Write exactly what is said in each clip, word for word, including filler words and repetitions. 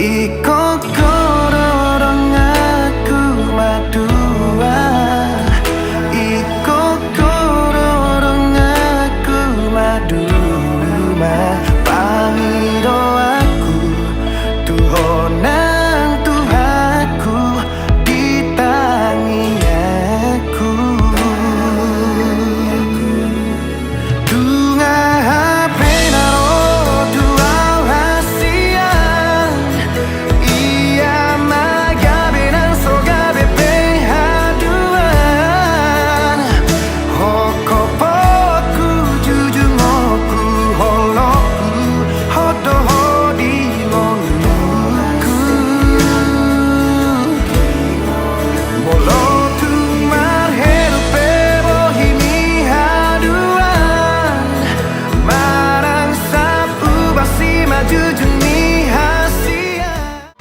Ingkon ho do donganku maduma, ingkon ho do donganku maduma, pangidoanku tu Ho nang Tuhanku di tangiangku. Nunga hape na ro tu ahu hasian, ia ma gabe nang so gabe pe haduan. Hongkopku, jujungku, holongku, ho do ho di ngolungku. Molo tung marhelu pe bohi ni haduan, manang sapu basi ma jujung ni hasian.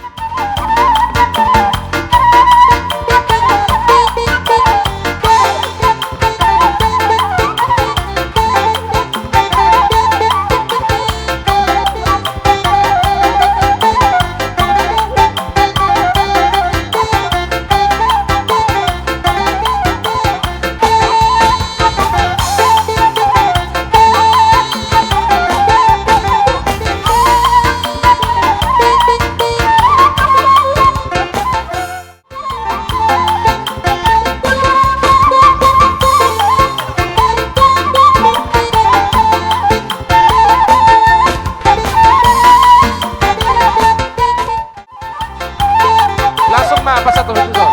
Langsung ma, pas satu, satu.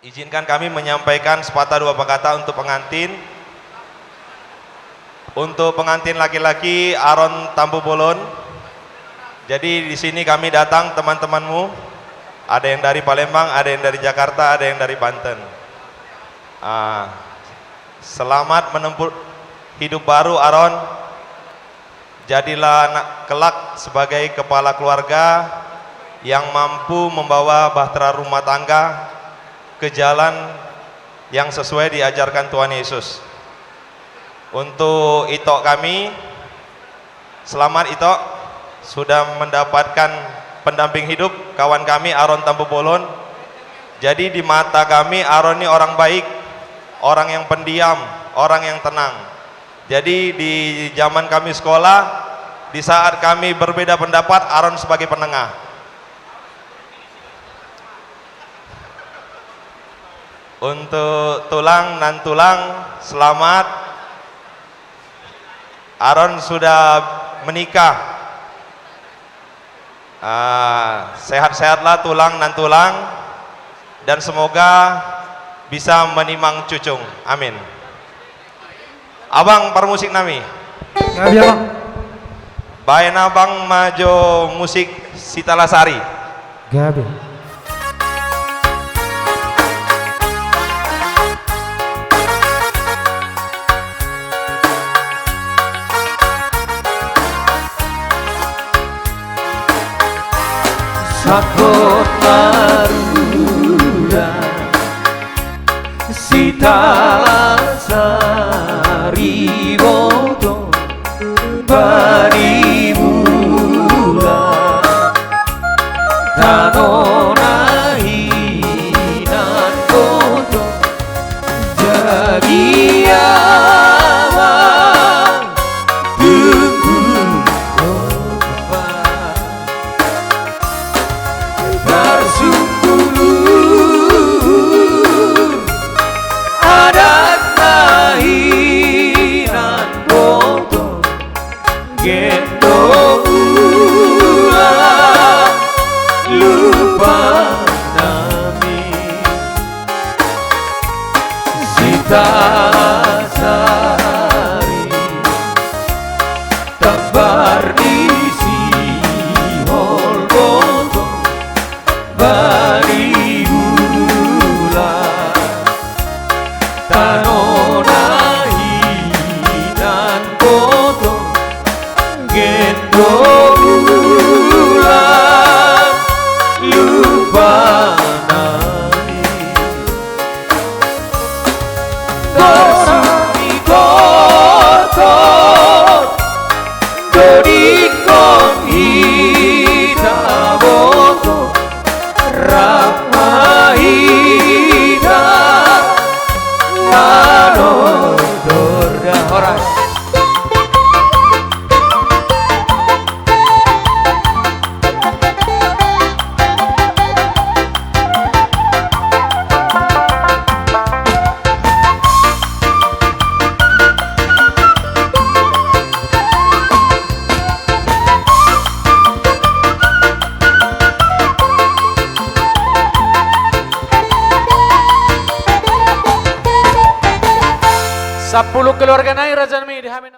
Izinkan kami menyampaikan sepatah dua patah kata untuk pengantin. Untuk pengantin laki-laki, Aron Tampubolon. Jadi, di sini kami datang, teman-temanmu. Ada yang dari Palembang, ada yang dari Jakarta, ada yang dari Banten. Ah, selamat menempuh hidup baru, Aron. Jadilah na-, kelak sebagai kepala keluarga yang mampu membawa bahtera rumah tangga ke jalan yang sesuai diajarkan Tuhan Yesus. Untuk itok kami, selamat itok, sudah mendapatkan pendamping hidup, kawan kami Aron Tampubolon. Jadi di mata kami, Aron ini orang baik, orang yang pendiam, orang yang tenang. Jadi di zaman kami sekolah, di saat kami berbeda pendapat, Aron sebagai penengah. Untuk tulang, nantulang, selamat. Aron sudah menikah. Ah, sehat-sehatlah tulang, nantulang, dan semoga bisa menimang cucung. Amin. Abang parmusik nami. Gabe, Abang. Baen abang ma jo musik Sitalasari. Gabe. Sangkot marula Sitalasari boto panimula tano na hinan boto jadi ama tunggu opat. Marsumpulu Tasari, tambar ni sihol boto, bani bulan, tano na hinan boto, gendo bulan, lupa nami. Dona ni boto, dodikon hita boto, rap ma hita manondor da. Horas. Sampulu keluarga nai, raja nami, di hami.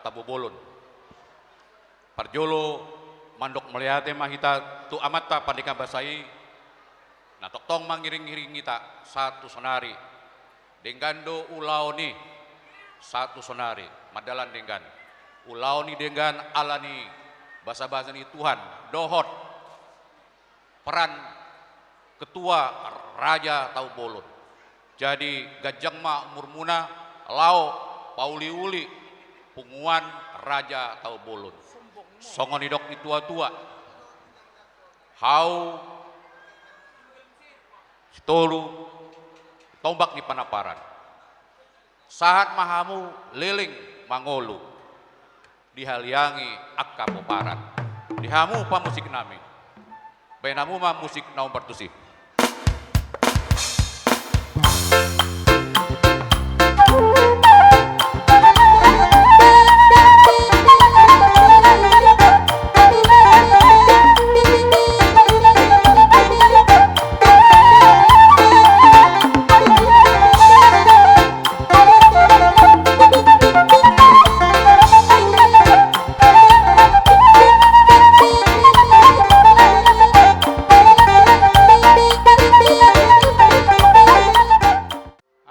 Tambu Bolon. Parjolo, mandok mauliate ma hita tu Amanta Pardenggan Basa i, na tongtong mangiring-iring hita sahat tu sonari. Denggan do ulaon i sahat tu sonari, mardalan denggan. Ulaon ni denggan ala ni basa-basa ni Tuhan, dohot peran ketua Raja Tambu Bolon. Jadi, ganjang ma umurmuna, laho pauli-uli punguan Raja Tambu Bolon. Songon nidok ni tua-tua, hau sitolu tombak ni panamparan. Sahat ma hamu leleng mangolu, dihaliangi angka pomparan. Di hamu pamusik nami. Baen hamu ma musik na hombar tusi.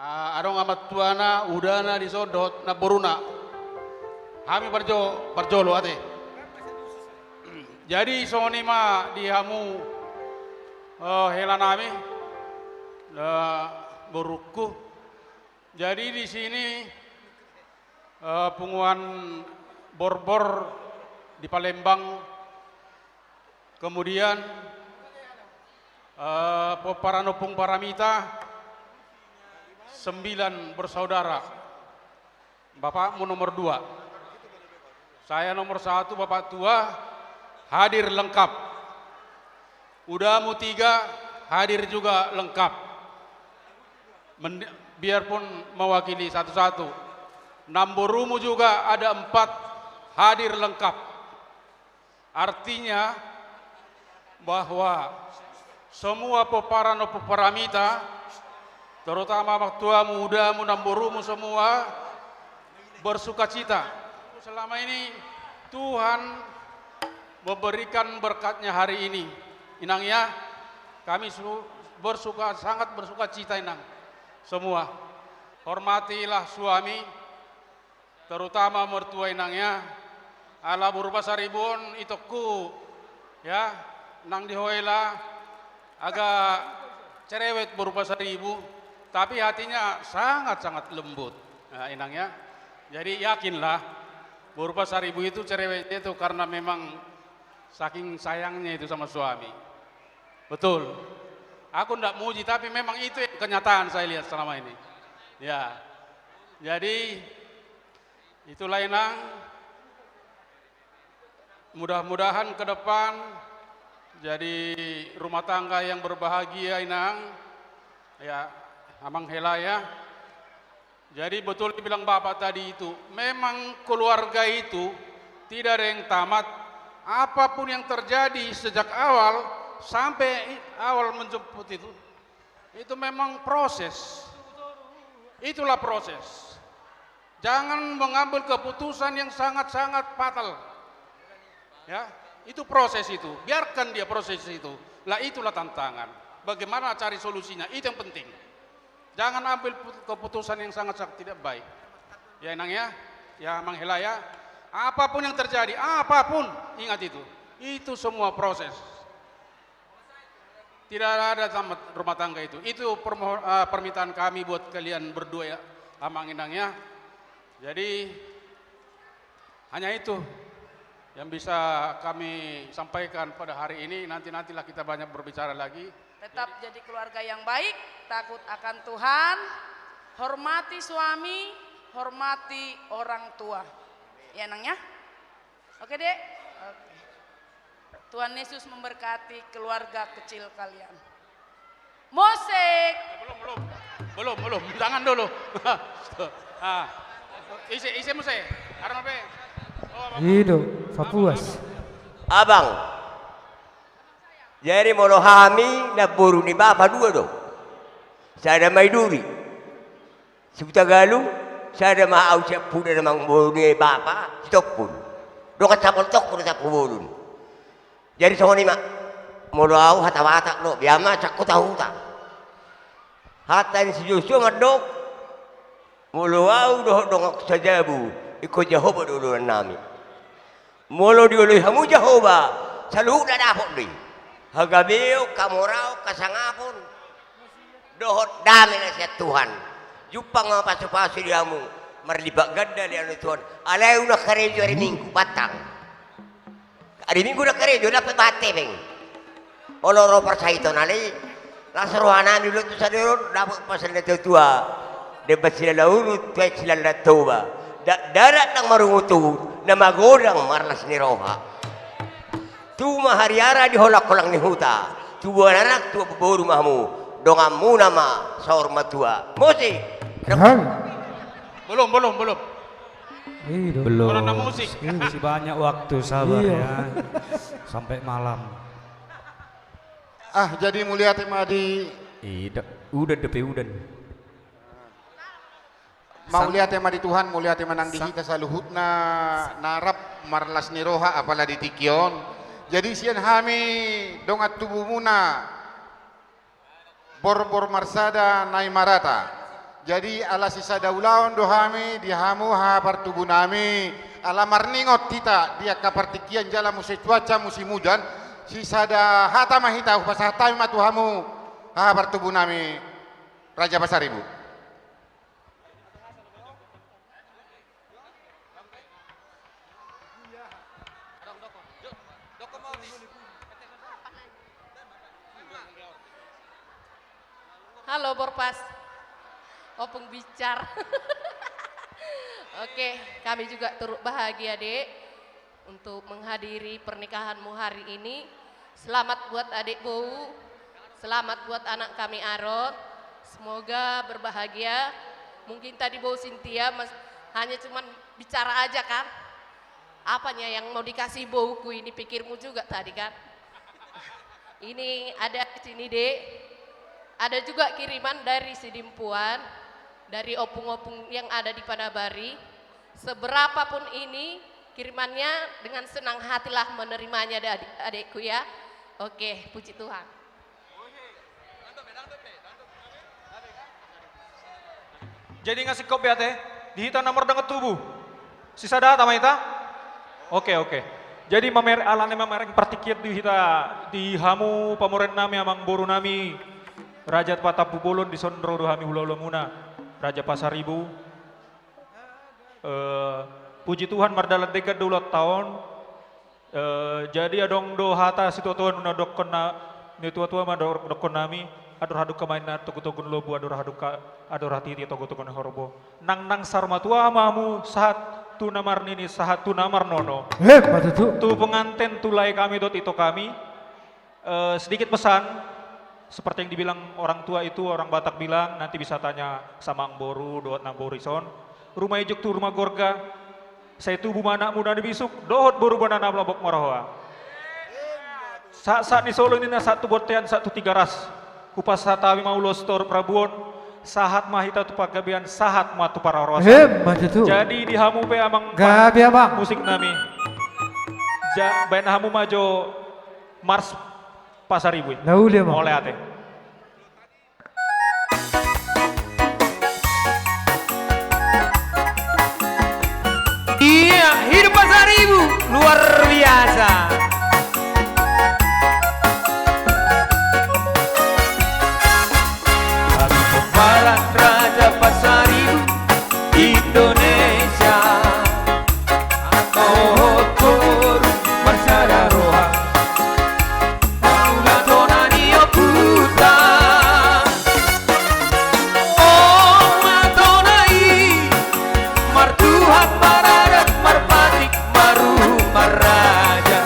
Ah, adong amatuana, udana dison dohot namboruna. Hami parjo-, parjolo ate. Jadi songon i ma di hamu, eh, hela nami, eh, borungku. Jadi di sini, eh, punguan Borbor di Palembang, kemudian, eh, pomparan Ompung Paramita, sembilan bersaudara. Bapakmu nomor dua. Saya nomor satu, bapak tua, hadir lengkap. Udamu tiga, hadir juga lengkap. Men-, biarpun mewakili satu-satu. Namborumu juga ada empat, hadir lengkap. Artinya bahwa semua pomparan Ompung Paramita, terutama amang tuamu, udamu, namborumu semua bersukacita. Selama ini Tuhan memberikan berkatnya hari ini. Inang ya, kami su-, bersuka, sangat bersukacita, Inang. Semua. Hormatilah suami, terutama mertua, Inang ya. Ala boru Pasaribu on itokku, ya, nang di ho hela agak cerewet boru Pasaribu, tapi hatinya sangat-sangat lembut. Nah, Inang ya. Jadi yakinlah, boru Pasaribu itu cerewetnya itu karena memang saking sayangnya itu sama suami. Betul. Aku ndak muji, tapi memang itu yang kenyataan saya lihat selama ini. Ya. Jadi, itulah, Inang. Mudah-mudahan ke depan jadi rumah tangga yang berbahagia, Inang. Ya, Amang hela ya. Jadi betul dibilang Bapak tadi itu, memang keluarga itu tidak ada yang tamat. Apapun yang terjadi sejak awal sampai i-, awal menjemput itu, itu memang proses. Itulah proses. Jangan mengambil keputusan yang sangat-sangat fatal. Ya, itu proses itu. Biarkan dia proses itu. Lah, itulah tantangan. Bagaimana cari solusinya, itu yang penting. Jangan ambil put-, keputusan yang sangat-sangat tidak baik. Ya, Inang ya. Ya, Amang hela ya. Apapun yang terjadi, apapun, ingat itu. Itu semua proses. Tidak ada tamat rumah tangga itu. Itu permohon-, eh, permintaan kami buat kalian berdua ya, Amang Inang ya. Jadi, hanya itu yang bisa kami sampaikan pada hari ini. Nanti-nantilah kita banyak berbicara lagi. Tetap jadi keluarga yang baik, takut akan Tuhan, hormati suami, hormati orang tua. Ya, Nang, ya? Oke, Dek? Oke. Tuhan Yesus memberkati keluarga kecil kalian. Musik. Eh, belum, belum. Belum, belum. Jangan dulu. Ah. Ise, ise muse. Arno pe. Oh, apa? Ido, Papuas. Abang. Jadi molo hami namboru ni bapa dua do. Sada Maiduri. Si Hutagalung. Sada ma au sian puda na mangboru ni bapa, Sitompul. Dongan sapoltongku do Tampubolon. Jadi songon i ma. Molo au hata Batak do, biama sangkuta huta. Hata ni si Josua mandok, molo au dohot donganku sajabu, ingkon Jahowa do oloan nami. Molo dioloi hamu Jahowa, saluhutna dapot do i. Hagabeon, hamoraon, hasangapon, dohot dame na sian Tuhan. Jumpang ma pasupasu di hamu, marlipat ganda lehonon ni Tuhan. Alai unang karejo ari Minggu, pantang. Ari Minggu unang karejo, dapot bahat hepeng. Olo ro parsahiton ale. Las rohanami ulos tu sadari on, dapot pasal ni natuatua. Demban silala urut, tuai silala Toba. Dakdanak ndang marungutungut, na magodang marlas ni roha. Tubu ma hariara di holangholang ni huta. Tubuan anak, tubuan boru ma hamu. Donganmuna ma saur matua. Musik. Hai. Belum, belum, belum. Ih, do. Belum. Belum ada musik. Ih, masih banyak waktu, sabar ya. Sampai malam. Ah, jadi mauliate ma di... Ih, da-, udan dope, udan. Mauliate ma di Tuhan, mauliate ma nang di hita saluhutna na rap marlas ni roha, apala di tingki on. Jadi sian hami dongan tubumuna, Borbor Marsada Naimarata. Jadi ala sisada ulaon do hami di hamu haha partubunami, ala marningot hita di angka partingkian jala muse cuaca musim ujan, sisada hata ma hita, hupasahat hami ma tu hamu haha partubunami Raja Pasaribu. Halo, Borpas. Ompung Bicar. Oke, kami juga turut bahagia, Dek, untuk menghadiri pernikahanmu hari ini. Selamat buat adek Bowo. Selamat buat anak kami Aron. Semoga berbahagia. Mungkin tadi Bowo Sintia mas-, hanya cuman bicara aja kan? Apanya yang mau dikasih Bowoku ini, pikirmu juga tadi kan? Ini ada di sini, Dek. Ada juga kiriman dari Sidimpuan, dari ompung-ompung yang ada di Panabari. Seberapapun ini kirimannya, dengan senang hatilah menerimanya, Dek, adek-, adekku ya. Oke, puji Tuhan. Jadi nga singkop be ate, di hita na mardongan tubu. Sisada hata ma hita? Oke, oke. Jadi mamer-, alani mamereng partingkian di hita, di hamu pamoruonnami, amangborunami, Raja Patampubolon, dison ro do hami hulahulamuna, Raja Pasaribu. Eh, puji Tuhan, mardalan denggan do ulaonta on. Eh, jadi adong do hata situatuaon na dohonon na, ni tuatua ma do-, dohononnami, andor hadungka ma inna togutogu ni lombu, andor hadungka, andor hatiti togutogu ni horbo. Nang, nang saur matua ma hamu sahat tu na marnini, sahat tu na marnono. Eh, ma tutu. Tu penganten, tu lae kami dohot ito kami. Eh, sedikit pesan, seperti yang dibilang orang tua itu, orang Batak bilang, nanti bisa tanya sama Amangboru dohot Namboru dison. Ruma ijuk tu ruma gorga, sai tubu ma anakmu na bisuk, dohot borumuna na lambok marhoa. Sahat, sahat ni Solo ninna, sahat tu bontean, sahat tu Tigaras. Hupasahat hami ma ulos tu Toru Prabu on, sahat ma hita tu panggabean, sahat ma tu parhorasan. Emma tutu. Jadi di hamu pe amang, gabe, amang, musik nami. Ja-, baen hamu ma jo Mars Pasaribu i. Na uli, amang. Mauliate. Iya, hidup Pasaribu, luar biasa. Habibobaran Raja Pasaribu, Indonesia. Anak dohot boru marsada roha, mangula tona ni ompunta. On ma tona i, martuhan, maradat, marpatik, marruhut, marraja.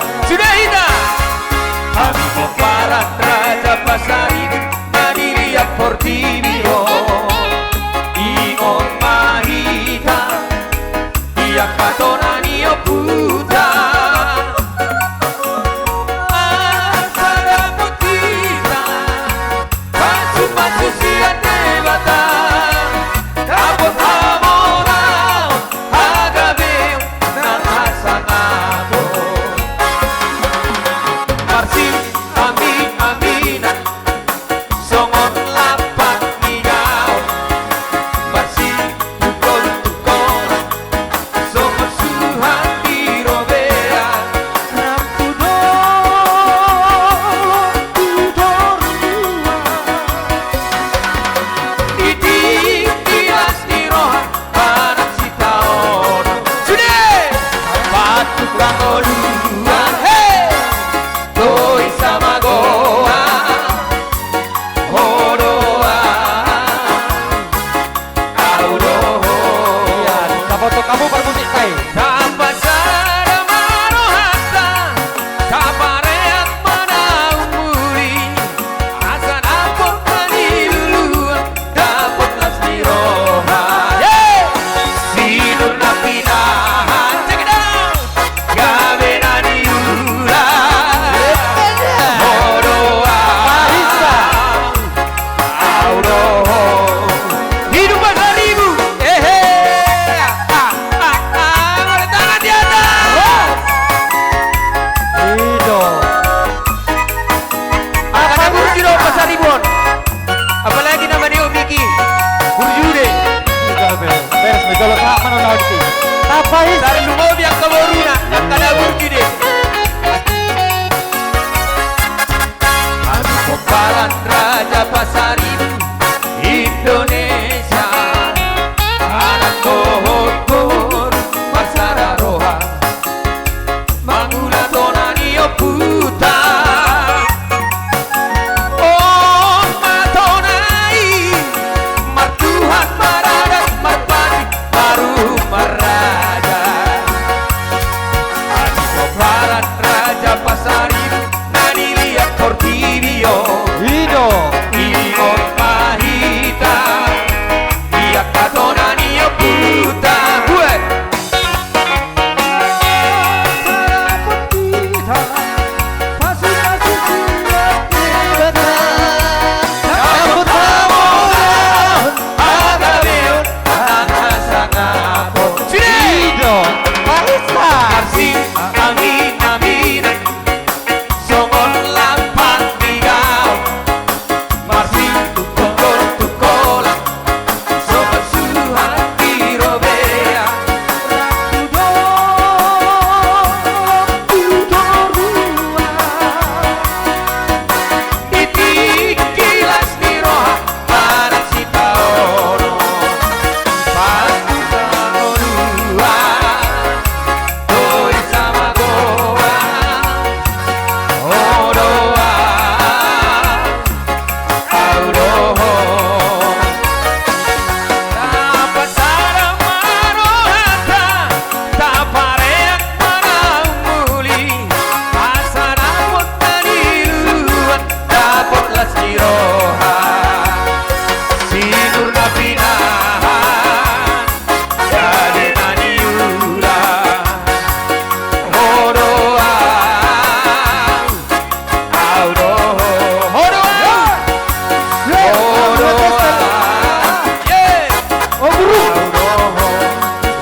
Tukang oluan, he! Tois ma goa, ho do au. Au do ho. Iya, tapatok hamu parmusik, Kai. Tapasada ma rohanta, tapareak ma na umuli, asa dapot na niluluan, dapot las ni roha. Ye! Sinur na pinahan, cek dong. Gabe na niula. Ho do au. Au do ho. Hidup Pasaribu. Ehe. Ah, ah, ah, angkat tangan di atas. I do. Angka na burju do Pasaribu on. Apalagi na maniop i, Ki. Burju do i. Beres, beres, beres. Jolo sahap ma na nanti. Tapais. Tarlumobi angka boruna, angka na burju do i. Hami pomparan Raja Pasaribu Indonesia, anak dohot boru, parsada roha. Mangula tona ni ompunta. On ma tona i, martuhan, maradat, marpati, marummarraja. Hami pomparan Raja Pasaribu, na niliat portibi on. I do. Ingot ma hita, di angka tona ni ompunta. Buat. Songon lampang di gaol, marsitungkol-tungkolan, songon suhat di Robea. Ratu do tu toruan, di tingki las ni roha, manang sitaonon, pas tu sangoluan. Tois ma goa, ho do au, au do ho. Tapasada ma rohanta, tapareak ma na umuli, asa dapot na niluluan, dapot las ni roha. Sinur na pinahan, gabe na niula. Ho do au, au do ho. Ho do au. Ho do au. Ye. O, burung. Au do ho.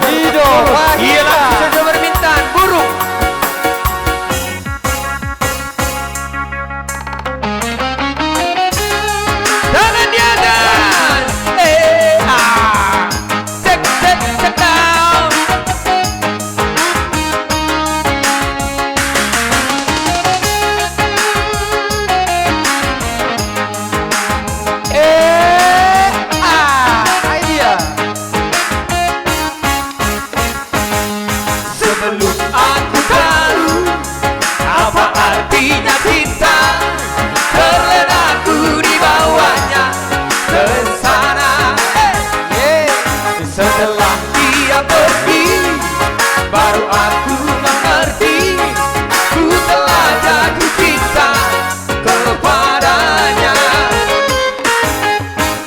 I do. Wah, iya, langsung saja bermintaan, burung. Tangan di atas. Eh, ah. Cek, cek, cek, down. Eh, ah. Idea. Sebelum aku tahu apa artinya cinta, terlena ku dibawanya ke sana. Setelah dia pergi, baru aku mengerti, ku telah jatuh cinta kepadanya.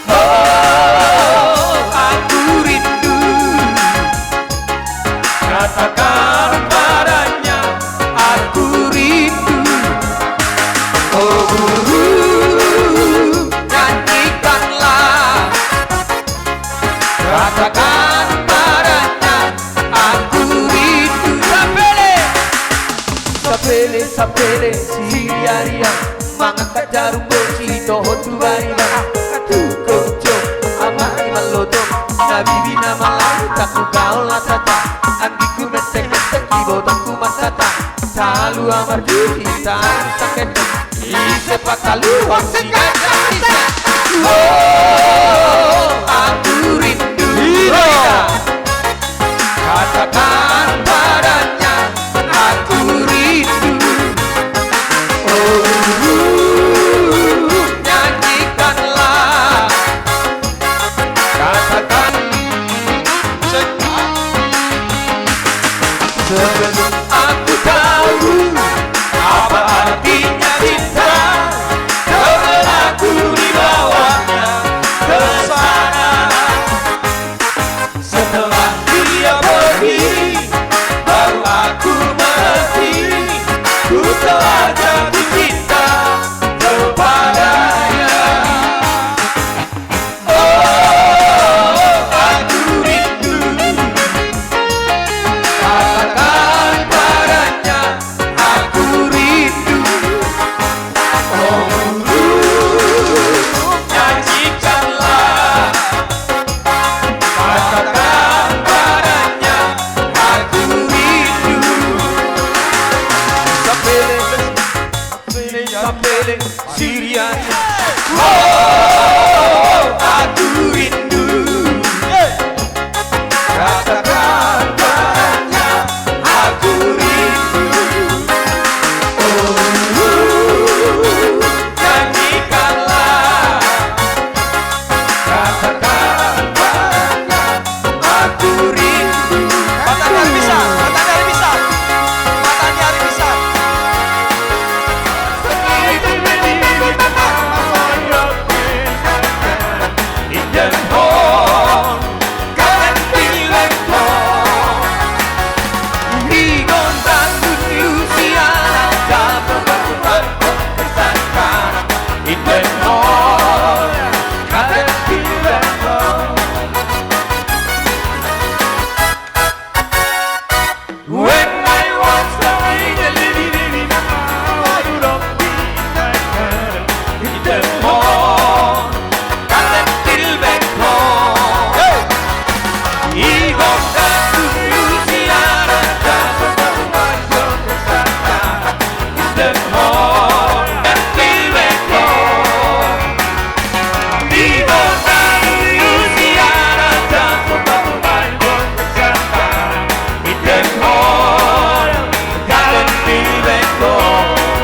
Oh, aku rindu. Katakan padanya, aku rindu. Oh, guru, nyanyikanlah. Katakan padanya, aku rindu. Sapele, sapele, sapele, siriaria. Mangangkat jarum besi, dohot tu bariba. Tu konco, amang i maloto. Na bibi na malai, tak ku gaol na tata. Anggingku mentek-mentek, ibotongku martata. Talu amar juhi, talu sangkep. Ise patalu, wasi gajah ise. Oh, aku rindu. Iya. Katakan padanya, Belum aku tahu apa artinya cinta, kau berlaku di bawahnya kesengsaraan. Setelah dia pergi, baru aku mengerti, ku telah jatuh cinta kepadanya. Oh, aku rindu. Katakan padanya, aku rindu. Oh, guru, nyanyikanlah. Katakan padanya, aku rindu. Sampai Sampai Sirian. Oh, aku rindu. Katakan padanya, aku rindu. Oh, nyanyikanlah. Katakan padanya, aku rindu. Mataniari pisan, mataniari pisan, mataniari pisan.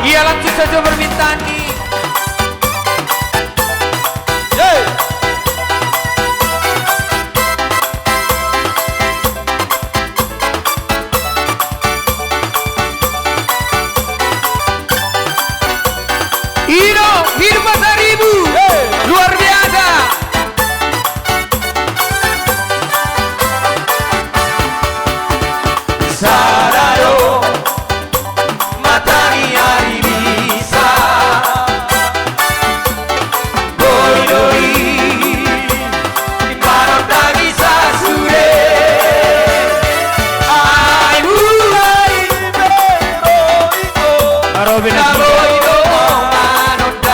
Ia langsung saja permintaan ni. Yeay. Ino, Hirma Saribu. Yeay. Luar biasa. Sada do. Mataniari bisa. Boi do i. Manondang i sasude. Ai mulai. Aro bina. Na boi do manondang.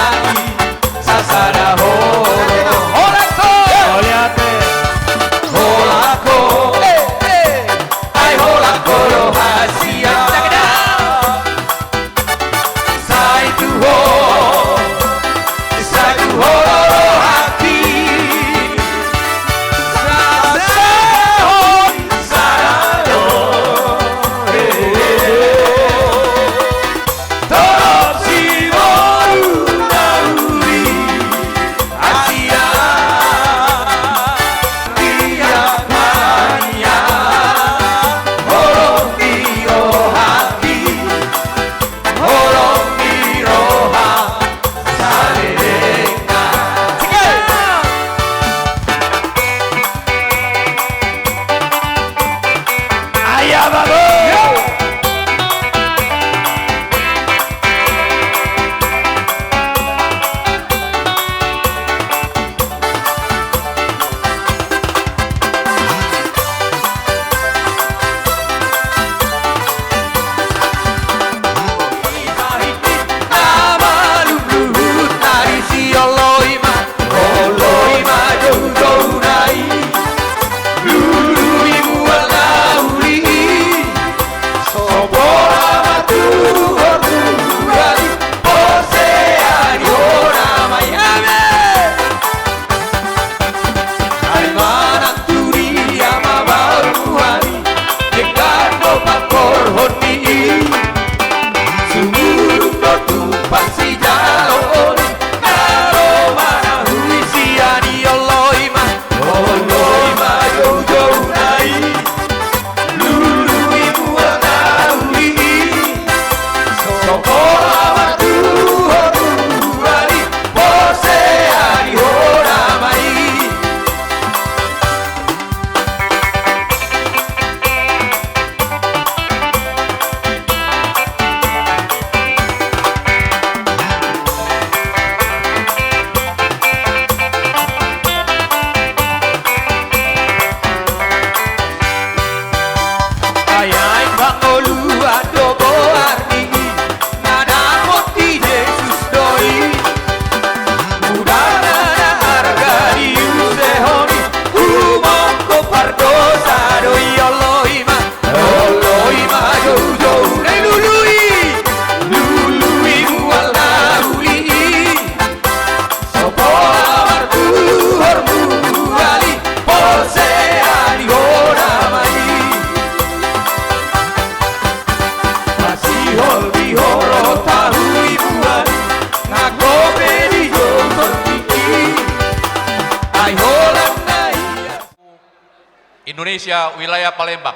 Indonesia, wilayah Palembang.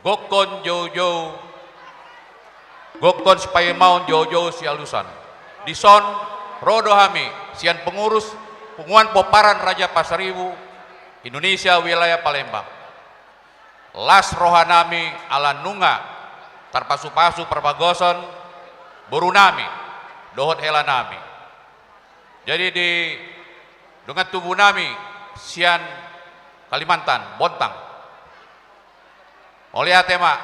Gokhon joujou, gokhon sipaimaon, joujou sialusan. Dison ro do hami sian pengurus Punguan Pomparan Raja Pasaribu, Indonesia, wilayah Palembang. Las rohanami ala nunga tarpasupasu parbagoson borunami dohot helanami. Jadi di dongan tubunami sian Kalimantan, Bontang. Mauliate ma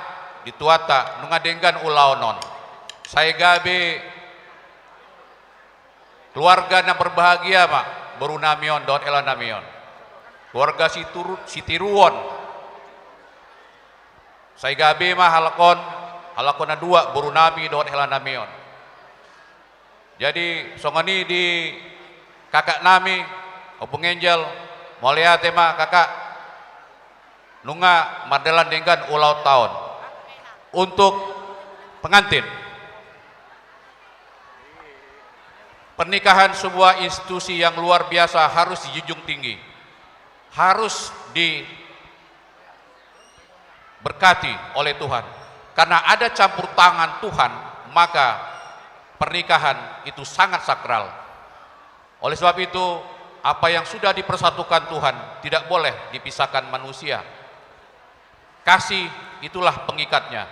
di Tuhanta nunga denggan ulaon on. Sai gabe keluarga na berbahagia ma borunami on dohot helanami on. Keluarga Situr-, Sitiruon. Sai gabe ma halak on, halak on na dua, borunami dohot helanami on. Jadi songon i di kakaknami, Ompung Angel, mauliate ma kakak, nunga mardalan denggan ulaonta on. Untuk pengantin, pernikahan sebuah institusi yang luar biasa, harus dijunjung tinggi, harus di berkati oleh Tuhan. Karena ada campur tangan Tuhan, maka pernikahan itu sangat sakral. Oleh sebab itu, apa yang sudah dipersatukan Tuhan tidak boleh dipisahkan manusia. Kasih itulah pengikatnya.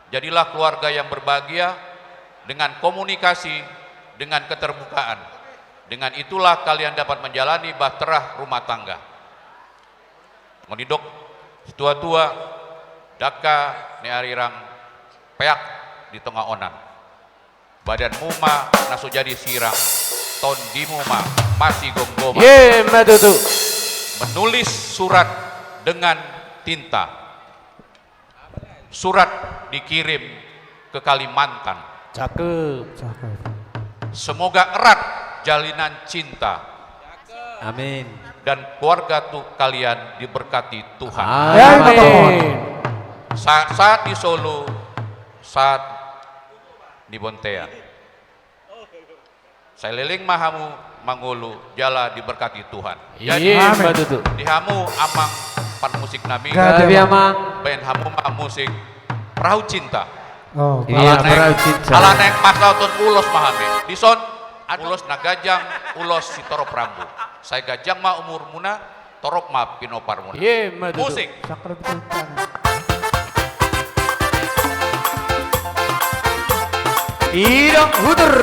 Jadilah keluarga yang berbahagia dengan komunikasi, dengan keterbukaan. Dengan itulah kalian dapat menjalani bahtera rumah tangga. Songon i didok situa-tua, dangka ni arirang peak di tonga onan. Badanmu ma na so jadi sirang, tondimu ma masigogoman. Ima tutu. Menulis surat dengan tinta. Surat dikirim ke Kalimantan. Cakep. Cakep. Semoga erat jalinan cinta. Amin. Dan keluarga tu kalian diberkati Tuhan. Amin. Sahat-sahat di Solo, sahat di bontean. Sai leleng ma hamu mangolu jala diberkati Tuhan. Jadi, ima tutu. Di hamu amang parmusik nami. Gabe, amang. Baen hamu ma musik Perahu Cinta. Oh, iya, Perahu Cinta. Ala naeng pasahaton ulos ma hami. Dison, ulos na ganjang, ulos sitorop rambu. Sai ganjang ma umurmuna, torop ma pinomparmuna. Ima tutu. Musik. Sakral betul. Idang hutur.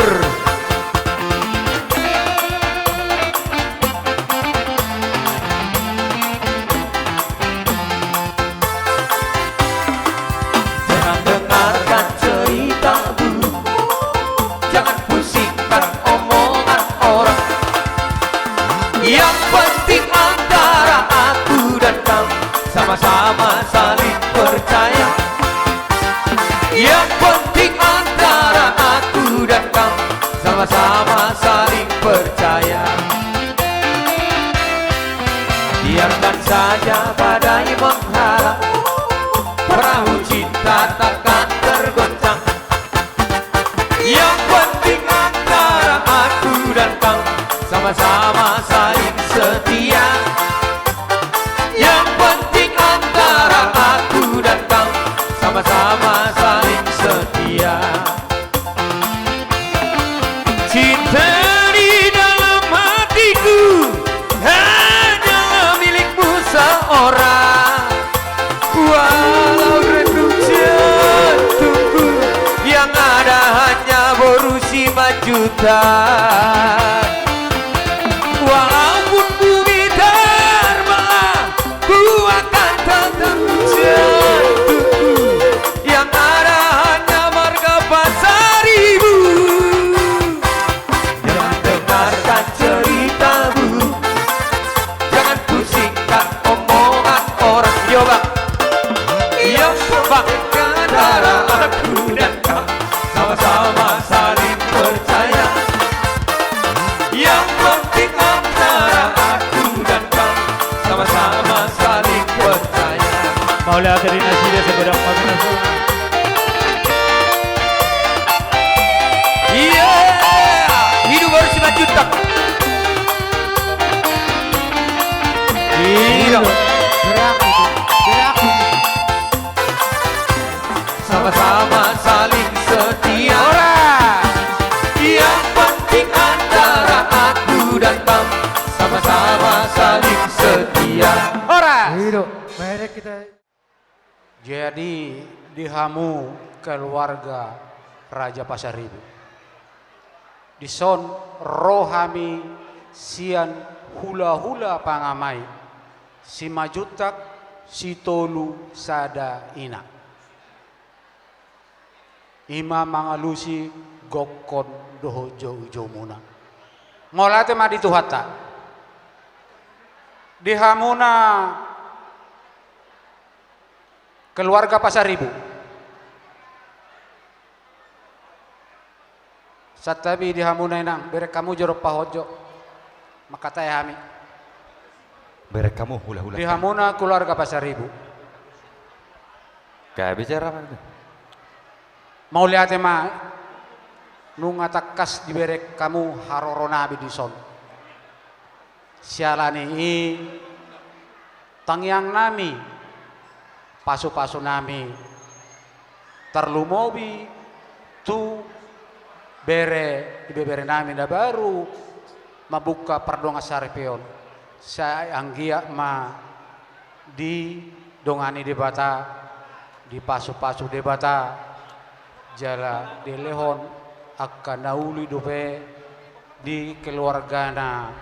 Jangan dengarkan cerita burung, jangan pusingkan omongan orang. Yang penting antara aku dan kau sama-sama saling percaya. Yang penting antara aku dan kau sama-sama saling percaya. Biarkan saja badai menghala, perahu cinta takkan tergoncang. Yang penting antara aku dan kau sama-sama saling setia. Yang penting antara aku dan kau sama-sama saling setia. Cinta di dalam hatiku hanyalah milikmu seorang. Walau redup jantungku, yang ada hanya boru Simanjuntak. Walaupun bumi terbelah, ku akan tetap jantungku, yang ada hanya marga Pasaribu. Jangan dengarkan cerita burung, jangan pusingkan omongan orang. Yo, Bang. Yang penting antara aku dan kau sama-sama saling percaya. Jadi di hamu keluarga Raja Pasaribu, dison ro hami sian hulahula pangamai, Simanjuntak Sitolu Sada Ina. I ma mangalusi gokkon dohot joujoumuna. Mauliate ma di Tuhanta. Di hamuna keluarga Pasaribu. Santabi di hamuna inang, bereng hamu jo dompak on jo. Mangkatai hami. Bereng hamu hulahula. Di hamuna keluarga Pasaribu. Gabe jara ma. Mauliate ma, nunga tangkas dibereng hamu haroronami dison. Siala ni i, tangiangnami, pasupasunami, tarlumobi tu bere, ibeberenami na baru mambuka pardongan saripeon, sai anggiat ma didongani Debata, dipasupasu Debata, jala dilehon angka na uli dope di keluargana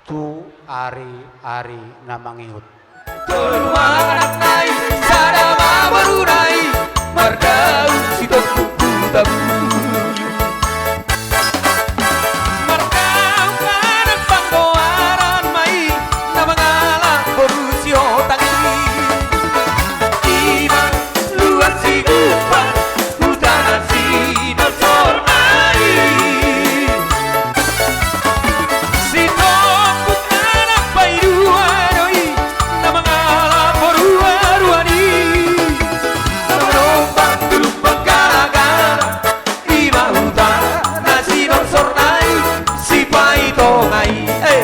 tu ari-ari na mangihut. Tolu ma anakna i, sada ma boruna i, mardaun Sitompuk Hutapulu. Mardaun anak panggoaran ma i, na mangalap boru Sihotang i. I ma Luat Sigumpar, hutana Sinorsorna i. Sitompuk anak paidua do i, na mangalap boru Aruan i. Na manombang tu lumbang Galagala, i ma hutana Sinorsorna i, Sipaitonga i. Eh.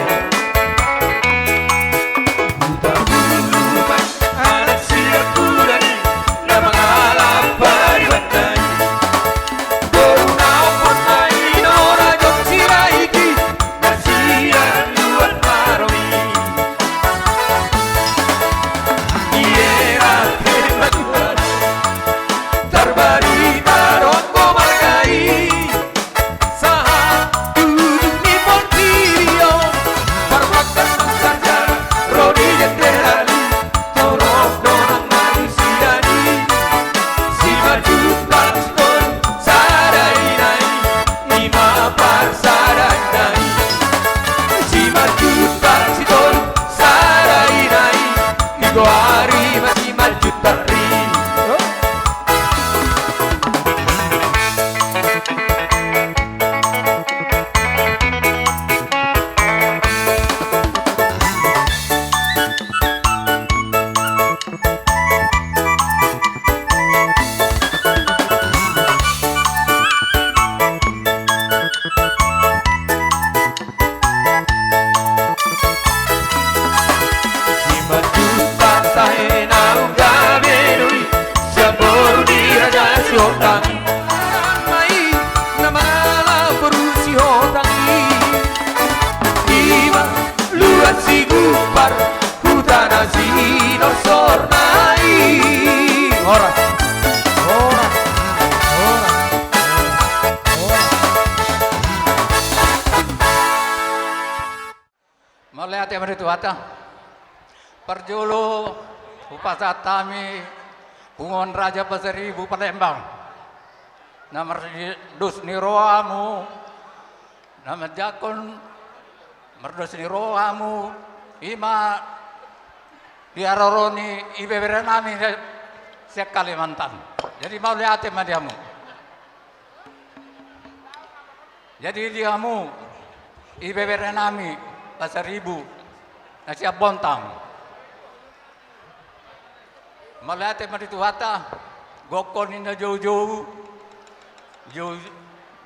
Hutapulu ma anak siampudan i, na mangalap paribanna i. Boru na omponna i, Nora Jong Sirait i, na sian Luat Maromi. Iera hema Tuhan, tarbarita do anggo marga i. Sahat tu ujung ni portibi on, marbangkas sarjana ro di jenderal i, torop do nang marisi i. Simanjuntak Sitolu Sada Ina i, i ma parsadaanna i. Simanjuntak Sitolu Sada Ina i, digoari ma Simanjuntak ri. Simanjuntak tahe naung gabe do i, sian boru ni Raja Sihotang i. Anak ma i, na mangalap boru Sihotang i. I ma Luat Sigumpar, hutana Sinorsorna i. Horas. Horas. Horas. Horas. Mauliate ma di Tuhanta. Parjolo hupasahat hami punguan Raja Pasaribu Palembang, na mardos ni roha hamu, na manjangkon mardos ni roha hamu, i ma di haroro ni ibeberenami sian Kalimantan. Jadi mauliate ma di hamu. Jadi di hamu ibeberenami Pasaribu na sian Bontang, mauliate ma di Tuhanta, gokkon ninna joujou, jou,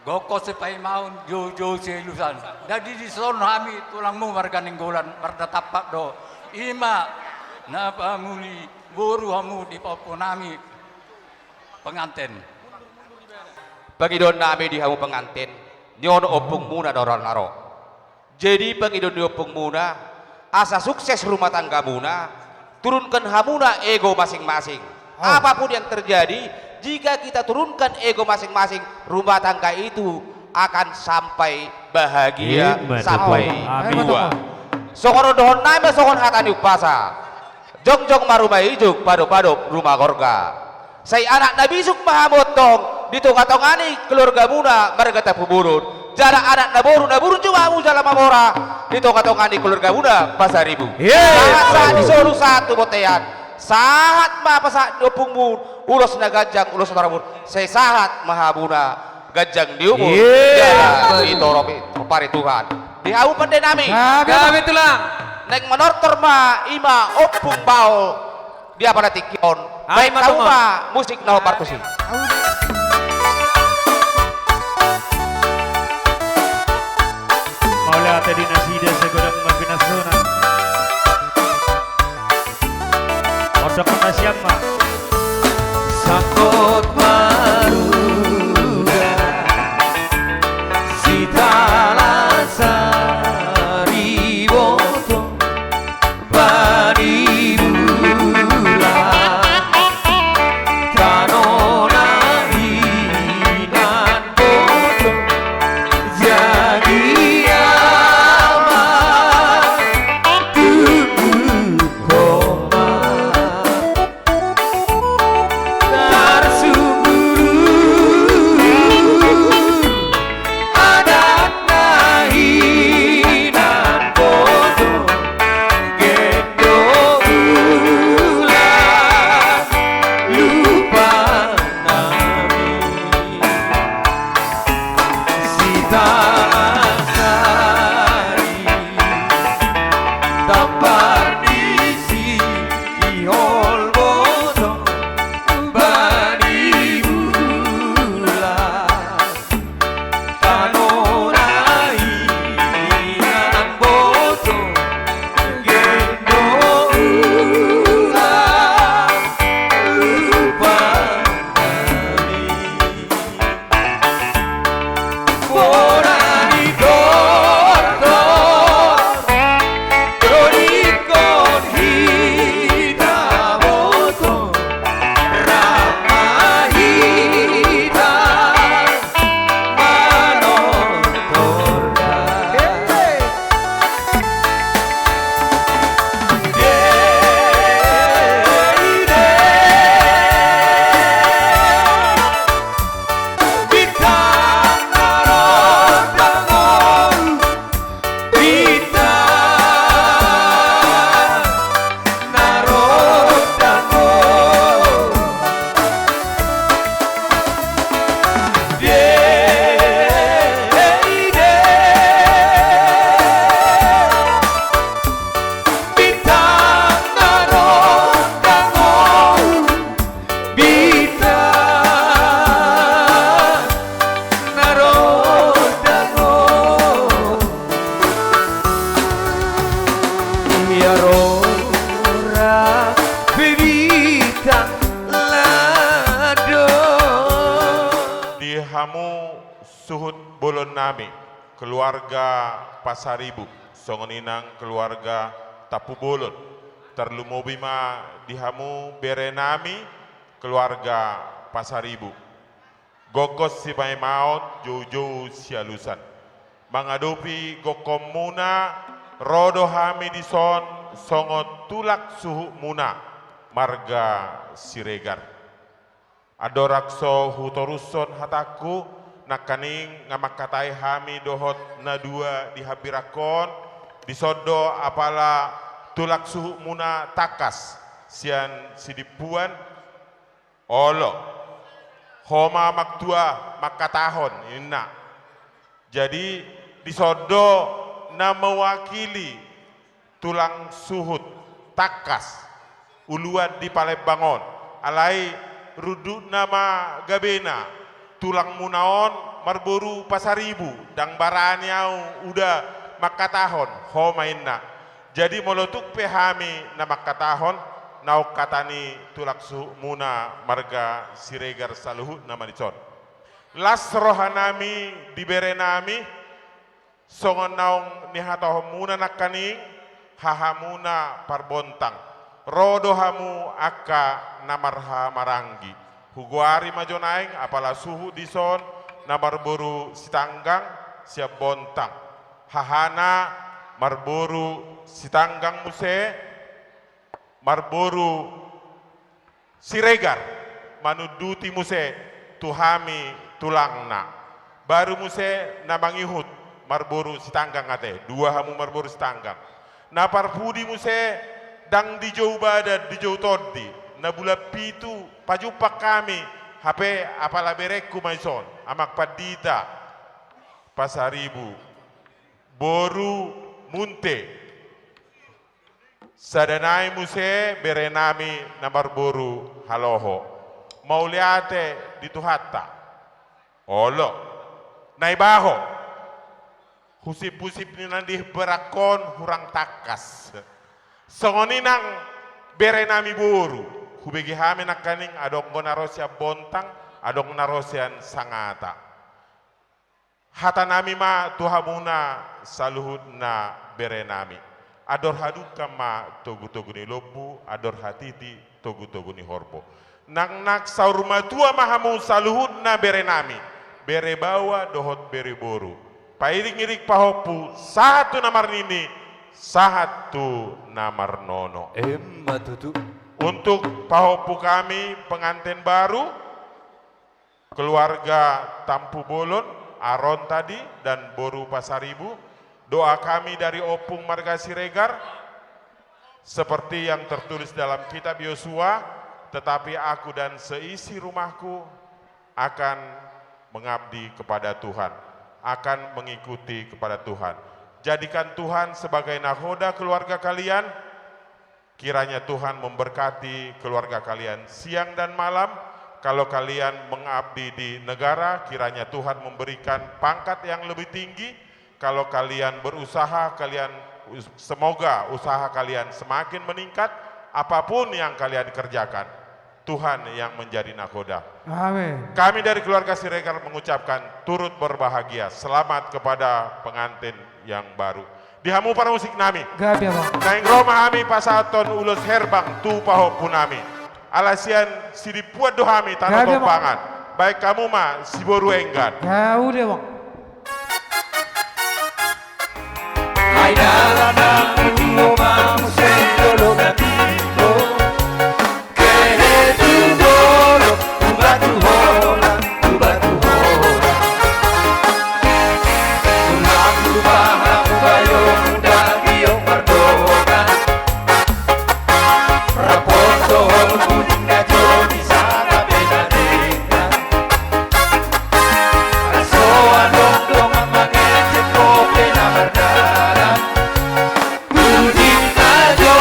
gokkon sipaimaon, joujou sialusan. Jadi dison hami tulangmu marga Nainggolan mardatampak do, i ma na pamuli boru hamu di pahomponnami. Penganten. Pangidoannami di hamu penganten, nion ompungmuna na ro, na ro. Jadi pangidoan ni ompungmuna, asa sukses rumah tanggamuna, turunkan hamuna ego masing-masing. Apapun yang terjadi, jika kita turunkan ego masing-masing, rumah tangga itu akan sampai bahagia, sampai tua. Songon on dohonon nami, songon hata ni umpasa. Jongjong ma ruma ijuk, padop-padop ruma gorga. Sai anak na bisuk ma hamu antong di tonga-tonga ni keluargamuna marga Tampubolon. Jala anak na boru na burju ma hamu jala mamora di tonga-tonga ni keluargamuna Pasaribu. Sahat-sahat ni solu, sahat tu bontean. Sahat ma pasahat ni ompungmu, ulos na ganjang, ulos na tarabur. Sai sahat ma hamuna ganjang ni umur jala sitorop i, torop ari Tuhan. Di hamu pande nami. Gabe tulang. Naeng manortor ma i ma Ompung Bao di apala tingki on. Baen hamu ma musik na hombar tusi. Mauliate di nasida sai godang ma pinasuna. Ondok na siap ma. Sangkot maruga sitalang sariboto, bani bulan tano na hinan boto, jadi ama tu homa. Tarsungkun adat na hinan boto, gendo ulang lupa nami. Sitalang sari, tampar di sihol boto, bani bulan tano na hinan boto, gendo ulang lupa nami. Bintang na rondang on, bintang na rondang on. Ia rora pe bintang ladon. Di hamu suhut bolon nami, keluarga Pasaribu, songon i nang keluarga Tampubolon. Tarlumobi ma di hamu bere nami, keluarga Pasaribu. Gokhon sipaimaon, joujou sialusan. Mangadopi gokhonmuna, ro do hami dison songon tulang suhutmuna marga Siregar. Andorang so hutorushon hatangku, nangkaning nga mangkatai hami dohot na dua di hambirangkon, dison do apala tulang suhutmuna Tangkas sian Sidimpuan. Olo, ho ma amangtua mangkatahon, ninna. Jadi, dison do na mewakili tulang suhut Tangkas, uluan di Palembang on. Alai rundutna ma gabena, tulangmuna on marboru Pasaribu, ndang barani au uda mangkatahon, ho ma inna. Jadi molo tung pe hami na mangkatahon, naung hata ni tulang suhutmuna marga Siregar saluhutna ma dison. Las rohanami di berenami, songon naung nihatahonmuna nangkaning, hahamuna parbontang. Ro do hamu angka na marhahamaranggi. Hugoari ma jo naeng, apala suhut dison, na marboru Sitanggang, sian Bontang. Hahana marboru Sitanggang muse, marboru Siregar, manunduti muse tu hami tulangna. Baru muse na mangihut marboru Sitanggang ate, dua hamu marboru Sitanggang. Na parpudi muse ndang dijou badan, dijou tondi. Na bulan pitu pajumpang hami, hape apala berengku ma ison, Amang Pandita Pasaribu, boru Munte. Sada nai muse berenami na marboru Haloho. Mauliate di Tuhanta. Olo. Naibaho. Husip-husip ni na di berangkon hurang tangkas. Songon i nang berenami boru. Hubege hami nangkaning adong do na ro sian Bontang, adong na ro sian Sangata. Hatanami ma tu hamuna saluhutna berenami. Andor hadungka ma togu-togu ni lombu, andor hatiti togu-togu ni horbo. Nang, nang saur matua ma hamu saluhutna berenami, bere baoa dohot bere boru. Pairing-iring pahompu, sahat tu na marnini, sahat tu na marnono. Emma tutu. Untuk pahompu kami pengantin baru, keluarga Tampubolon, Aron tadi, dan boru Pasaribu, doa kami dari Ompung marga Siregar, seperti yang tertulis dalam kitab Yosua, "Tetapi aku dan seisi rumahku akan mengabdi kepada Tuhan, akan mengikuti kepada Tuhan." Jadikan Tuhan sebagai nahoda keluarga kalian, kiranya Tuhan memberkati keluarga kalian siang dan malam. Kalau kalian mengabdi di negara, kiranya Tuhan memberikan pangkat yang lebih tinggi. Kalau kalian berusaha, kalian us-, semoga usaha kalian semakin meningkat. Apapun yang kalian kerjakan, Tuhan yang menjadi nahoda. Amin. Kami dari keluarga Siregar mengucapkan turut berbahagia. Selamat kepada pengantin yang baru. Di hamu parmusik nami. Gabe, Amang. Naeng ro ma hami pasahathon ulos herbang tu pahompu nami. Ala sian Sidimpuan do hami, Tano Tombangan. Gabe, Amang. Baen hamu ma Siboru Enggan. Gabe, Amang. Ai dalan na mangihut ma muse jolo na tibo. Kehe tu dolok, tu batu holan, tu batu holan. Tumang tu paha mubayo muda giok mardongan. Rapot dohot uning na jo bisa gabe na denggan. Aso adong dongan mangecek kopi na mardalan. Uning na jo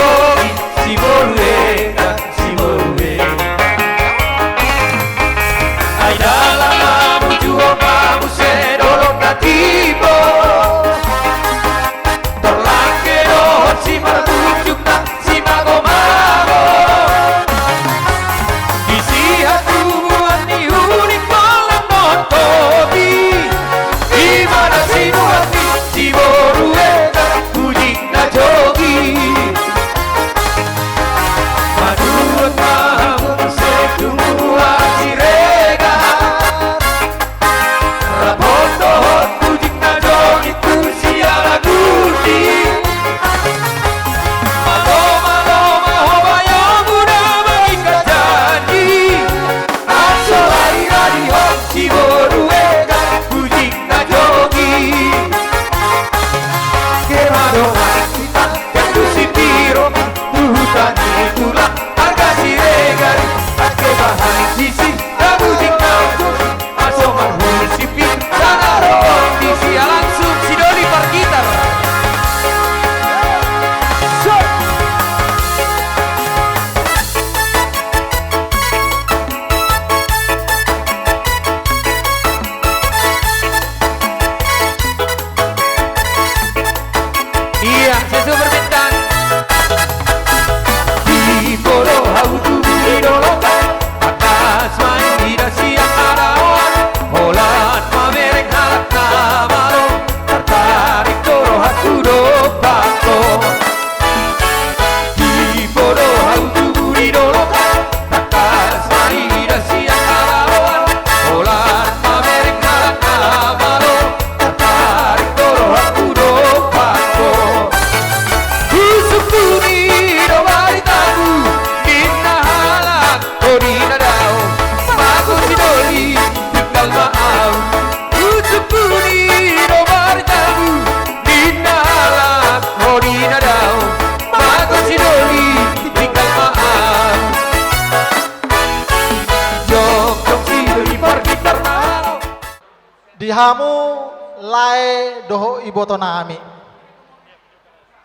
Di hamu lae dohot ibotonami.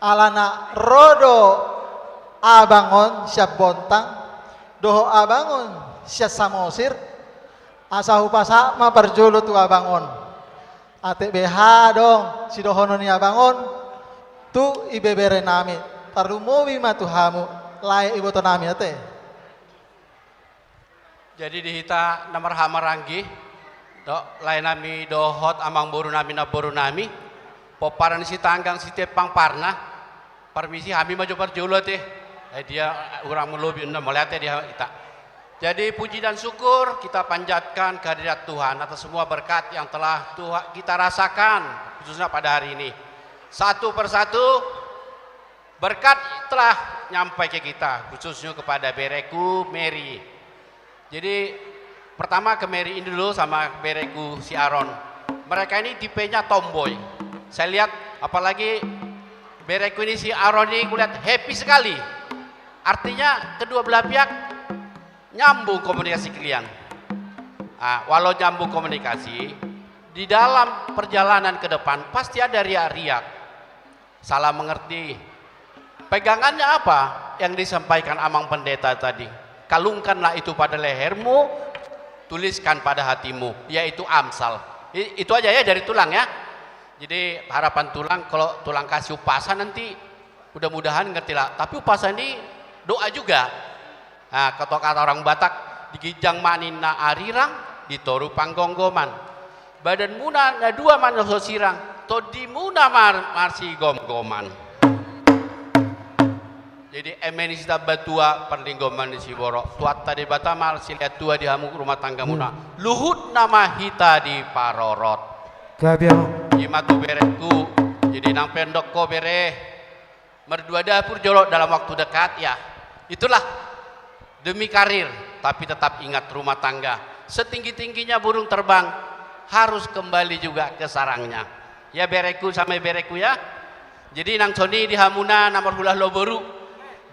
Alana ro do abang on sian Bontang, dohot abang on sian Samosir, asa hupasahat ma parjolo tu abang on. Ate beha adong sidohonon ni abang on tu ibeberenami, tarlumobi ma tu hamu lae ibotonami ate. Jadi di hita na marhahamaranggi, do, laenami dohot amangborunami, namborunami, pomparan ni Sitanggang Sitempang parna, parmisi hami ma jo parjolo ate. Eh, dia, eh, hurang lobi na mauliate di hita. Jadi puji dan syukur kita panjatkan kehadirat Tuhan atas semua berkat yang telah Tuhan kita rasakan, khususnya pada hari ini. Satu persatu, berkat telah nyampai ke kita, khususnya kepada bereku Mary. Jadi, pertama ke Mary ini dulu sama bereku si Aaron. Mereka ini tipenya tomboy. Saya lihat, apalagi bereku ini si Aaron ini, kulihat happy sekali. Artinya, kedua belah pihak nyambung komunikasi kalian. Ah, walau nyambung komunikasi, di dalam perjalanan ke depan pasti ada riak-riak. Salah mengerti. Pegangannya apa yang disampaikan Amang Pendeta tadi? Kalungkanlah itu pada lehermu, tuliskan pada hatimu, yaitu Amsal. I-, itu aja ya dari tulang ya. Jadi harapan tulang, kalau tulang kasih upasan nanti mudah-mudahan ngerti lah. Tapi upasan ini doa juga. Nah, kata-kata orang Batak, di ginjang ma ninna arirang, di toru panggomgoman. Badanmuna na dua ma na so sirang, tondimuna mar-, marsigomgoman. Jadi, eme ni sitambatua, parlinggoman ni siborok. Tuhanta Debata ma silehon tua di hamu rumah tanggamuna. Hmm. Luhutna ma hita diparorot. Gabe, Amang. Ima tu bereku. Jadi, nang pe ndok ho bere. Merdua dapur jolo dalam waktu dekat, ya. Itulah demi karir, tapi tetap ingat rumah tangga. Setinggi-tingginya burung terbang harus kembali juga ke sarangnya. Ya, bereku sama bereku, ya. Jadi nang songon i di hamuna na marhula-hula boru.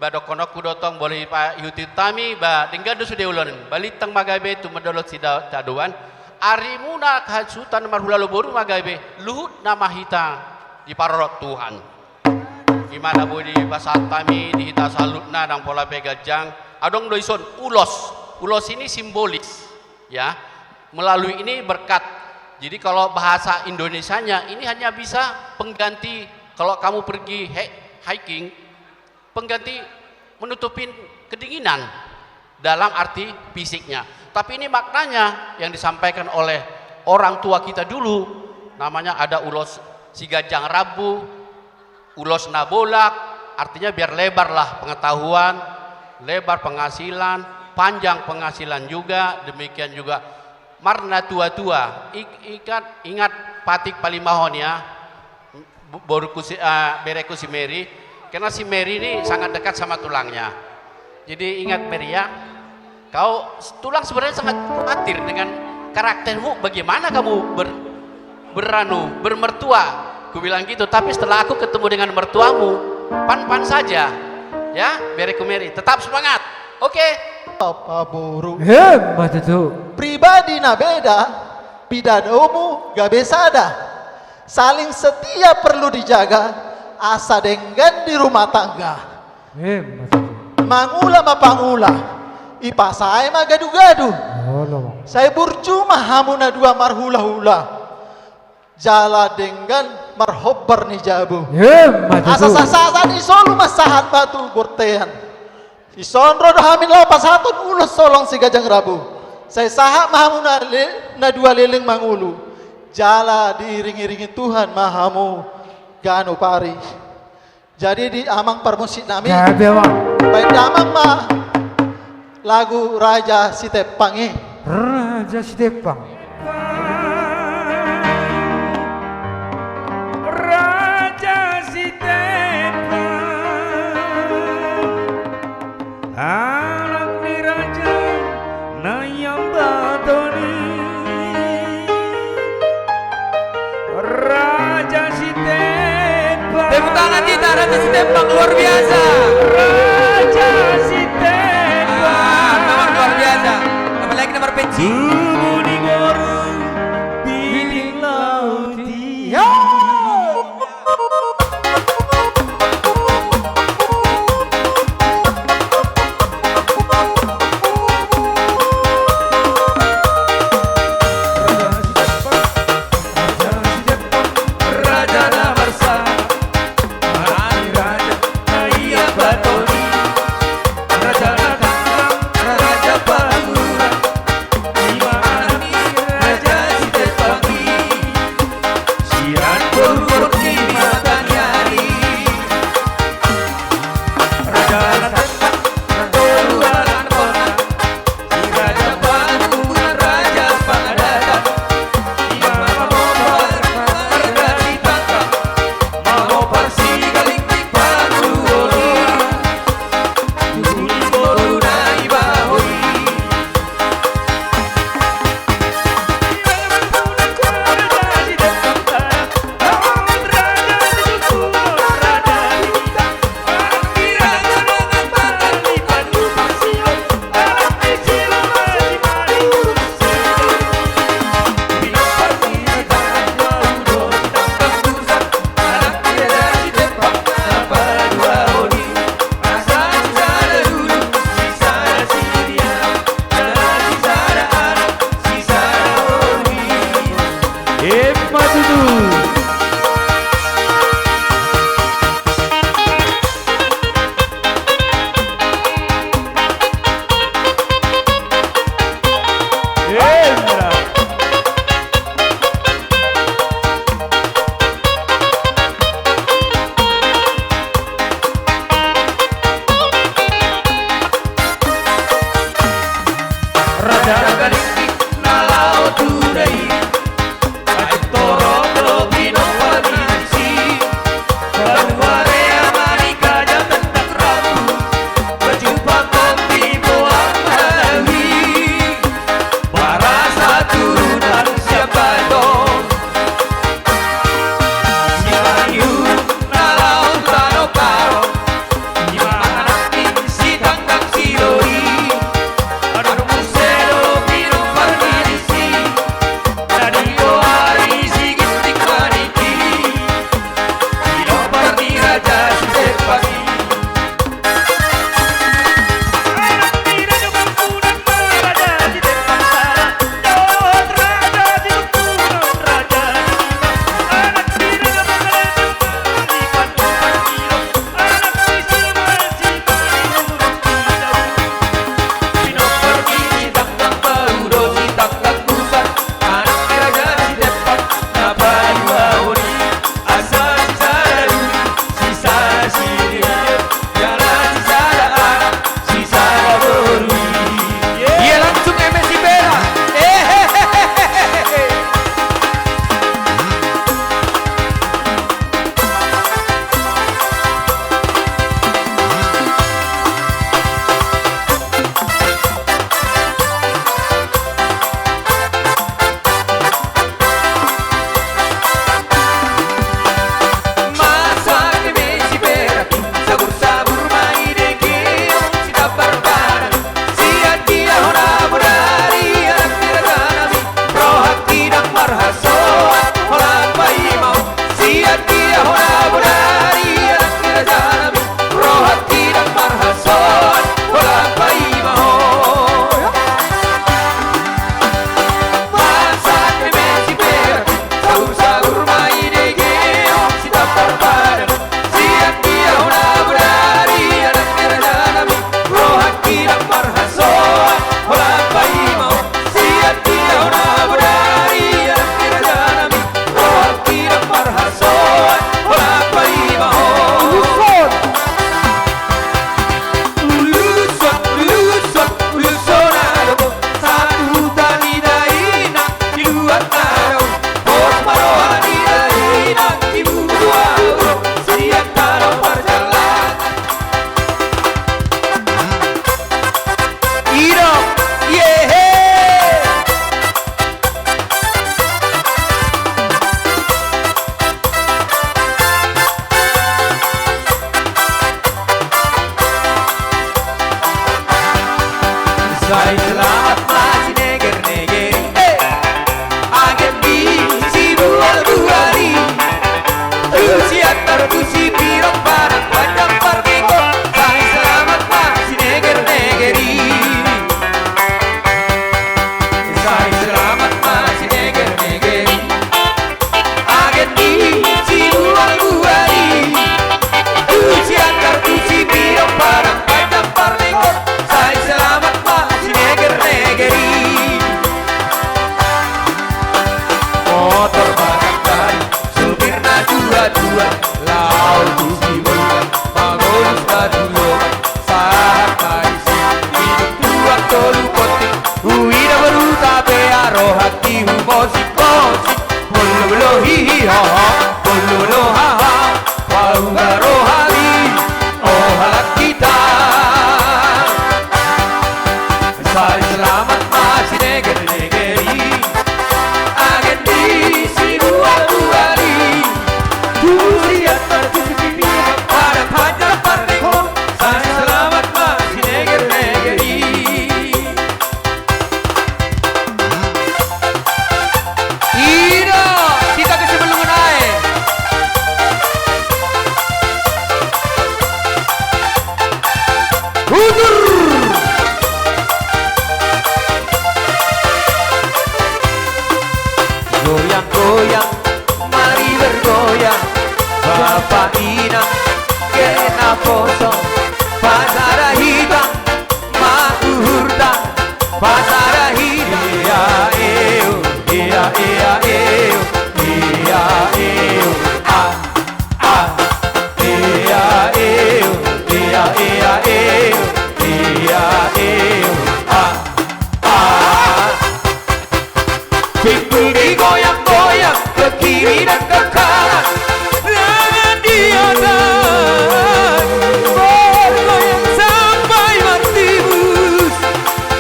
Ba dohononku do tong, boi pa ihuthon hami, ba denggan do sude ulaon. Balintang ma gabe tu mandolot sida-, sidaonan. Arimuna hasuhuton marhula-hula boru ma gabe, luhutna ma hita diparorot Tuhan. Ima na boi dipasahat hami di hita saluhutna, ndang pola pe ganjang. Adong do dison ulos. Ulos ini simbolis, ya. Melalui ini berkat. Jadi kalau bahasa Indonesianya ini hanya bisa pengganti, kalau kamu pergi he-, hiking, pengganti menutupin kedinginan dalam arti fisiknya. Tapi ini maknanya yang disampaikan oleh orang tua kita dulu, namanya ada ulos si ganjang rambu, ulos na bolak, artinya biar lebarlah pengetahuan, lebar penghasilan, panjang penghasilan juga, demikian juga marnatua-tua. Ik-, ikat, ingat patik palimahon ya. Bo-, boruku si, ah, bereku si Mary. Karena si Mary ini sangat dekat sama tulangnya. Jadi ingat Mary ya, kau s-, tulang sebenarnya sangat khawatir dengan karaktermu, bagaimana kamu ber-, beranu, bermertua. Kubilang gitu, tapi setelah aku ketemu dengan mertuamu, pan-pan saja. Ya, bereku Mary, tetap semangat. Oke. Apa boru? Emma tutu. Pribadi na beda, pidadomu gabe sada. Saling setia perlu dijaga, asa denggan di rumah tangga. Emma tutu. Mangula ma pangula, ipasae ma gadu-gadu. Olo. Sai burju ma hamu na dua marhula-hula. Jala denggan marhombar ni jabu. Emma tutu. Asa sasa ni solu ma sahat batu bortean. Dison ro do hami laho pasahathon ulos holong si ganjang rambu. Sai sahat ma hamu na le-, na dua leleng mangolu. Jala diiring-iringi Tuhan ma hamu ganup ari. Jadi di amang parmusik nami. Gabe, Amang. Baen damang ma lagu Raja Sitempang i. Raja Sitempang. Raja Sitempang. Anak ni raja na iambaton i. Raja Sitempang. Tepuk tangan kita, Raja Sitempang, luar biasa. Raja Sitempang. Ah, nomor luar biasa. Apalagi nomor pensi. Tubu ni boru, biding Motor badan gari, supirna tua-tua, laho tu Sibolga, mangolus batu lomak, sahat ma disi, minum tuak tolu potik, huida boruta pe ro hatihu mosik-mosik, bolo-bolo hihi hoho, bolo-bolo haha, paunga roha ni, o halak hita. Sai selamat ma sineger-neger i, agen di sibual-bual i. Tusi antar tusi pini, pada panjar parneko, sai selamat ma sineger-neger i. Ida, hita pe sebelum nae. Udur. Goyang-goyang, mari bergoyang, bapa inang, kena poso, pasada hita, ma uhurta, pasada hita. Ia, eu, ia, ia, eu, ia, eu, ah. Ah, ia, eu, ia, ia, eu, ia, eu, ah, ah. Pinggul digoyang-goyang, ke kiri dan ke kanan. Tangan di atas, bergoyang sampai bertimus.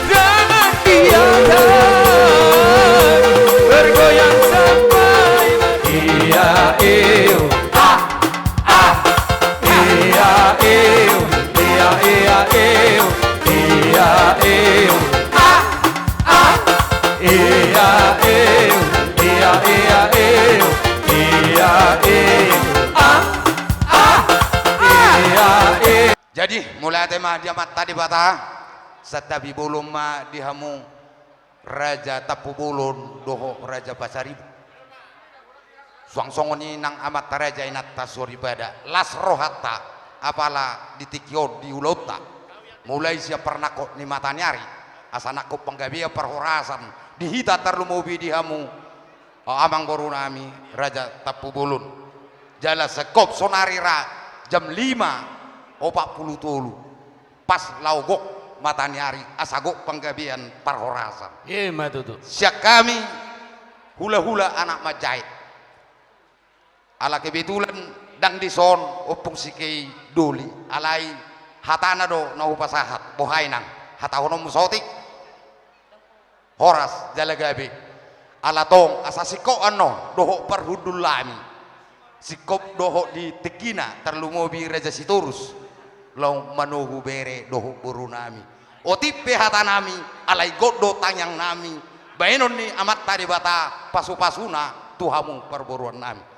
Tangan di atas, bergoyang sampai ber-, ia, eu, ah. Ah, ia, eu, ia, ia, eu, ia, eu, ah, ah, ia, eu, ia, ia, eu, ia, eu, ah, ah, ia, eu. Jadi, mauliate ma di Amanta Debata, santabi bolon ma di hamu. Raja Tampubolon dohot Raja Pasaribu. Suang songon i nang amanta raja, inanta soripada, las rohanta, apala di tingki on di ulaonta, mulai sian parnangkok ni mataniari, asa nangkok panggabean parhorasan di hita, tarlumobi di hamu, o, amangboru nami Raja Tampubolon. Jala singkop sonari ra jam lima opat pulu tolu. Pas laho gok mataniari, asa gok panggabean parhorasan. Ima tutu. Sian hami hulahula anak manjahit. Ala kebetulan ndang dison ompung si Kei Doli, alai hatana do na hupasahat, boha inang, hatahononmu saotik. Horas jala gabe. Ala tong asa singkop annon dohot parhundul nami, singkop dohot di tingkina, tarlumobi Raja Sitorus, laho manogu bere dohot boru nami. Otik pe hata nami, alai gok do tangiang nami, baenon ni Amanta Debata pasupasuna tu hamu parboruan nami.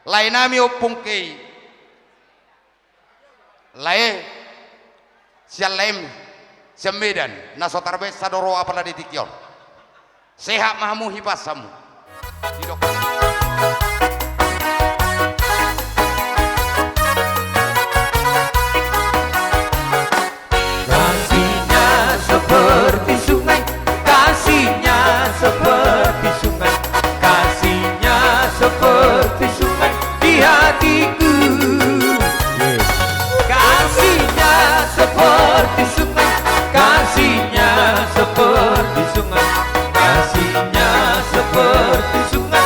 Lae nami ompung Kei Lae, sian laem, sian Medan, na so tarbaen sadoro apala di tingki on. Sehat ma hamu, hipas hamu. Didok. Kasihnya seperti sungai, kasihnya seperti sungai, kasihnya seperti sungai di hatiku. Kasihnya seperti sungai, kasihnya seperti sungai, kasihnya seperti sungai.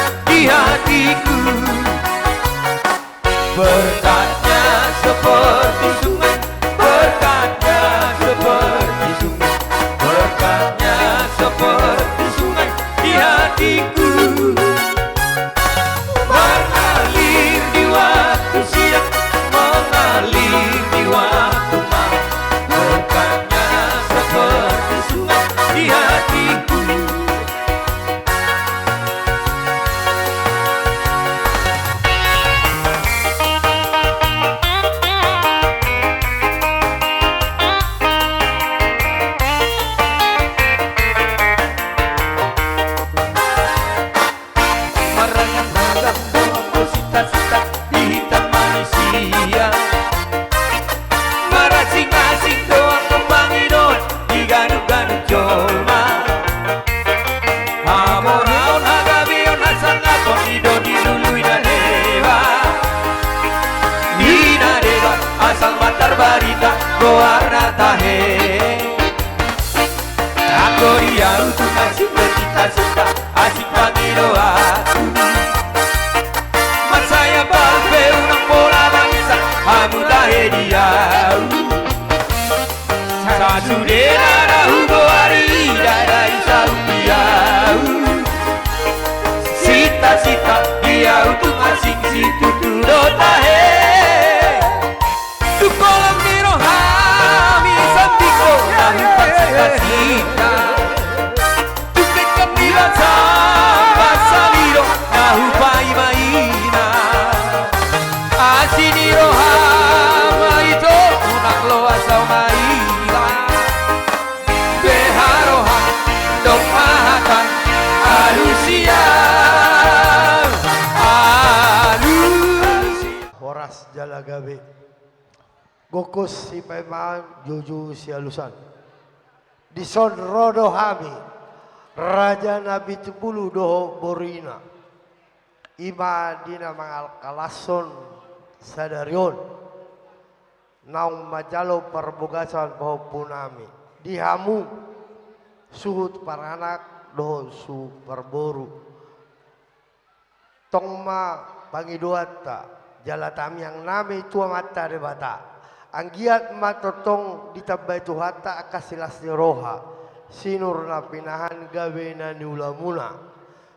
Barita goarna tahe. Anggo di au tung asing bercita-cita, asing pangidoan. Mansai apal pe unang pola bangsa, hamu tahe di au. Sasudena na hugoari, ndada i saut di au. Cita-cita di au tung asing situtu do tahe. Tung holong ni rohami sambing do na huparcita-cita. Tung denggan ni basa, basa ni do na hupaima-ima. Asi ni roham ma ito, unang loas au maila. Beha roham dong ma hata alusia. Alusia. Horas jala gabe. Gokhon sipaimaon, joujou sialusan. Dison ro do hami, Raja Napitupulu dohot borina. I ma di na mangalkalashon sadari on, naung manjalo parbagason pahompunami di hamu suhut paranak dohot suhut parboru. Tong ma pangidoanta jala tangiangnami tu Amanta Debata. Anggiat ma tongtong ditambai Tuhanta angka silas ni roha, sinur na pinahan, gabe na niulamuna.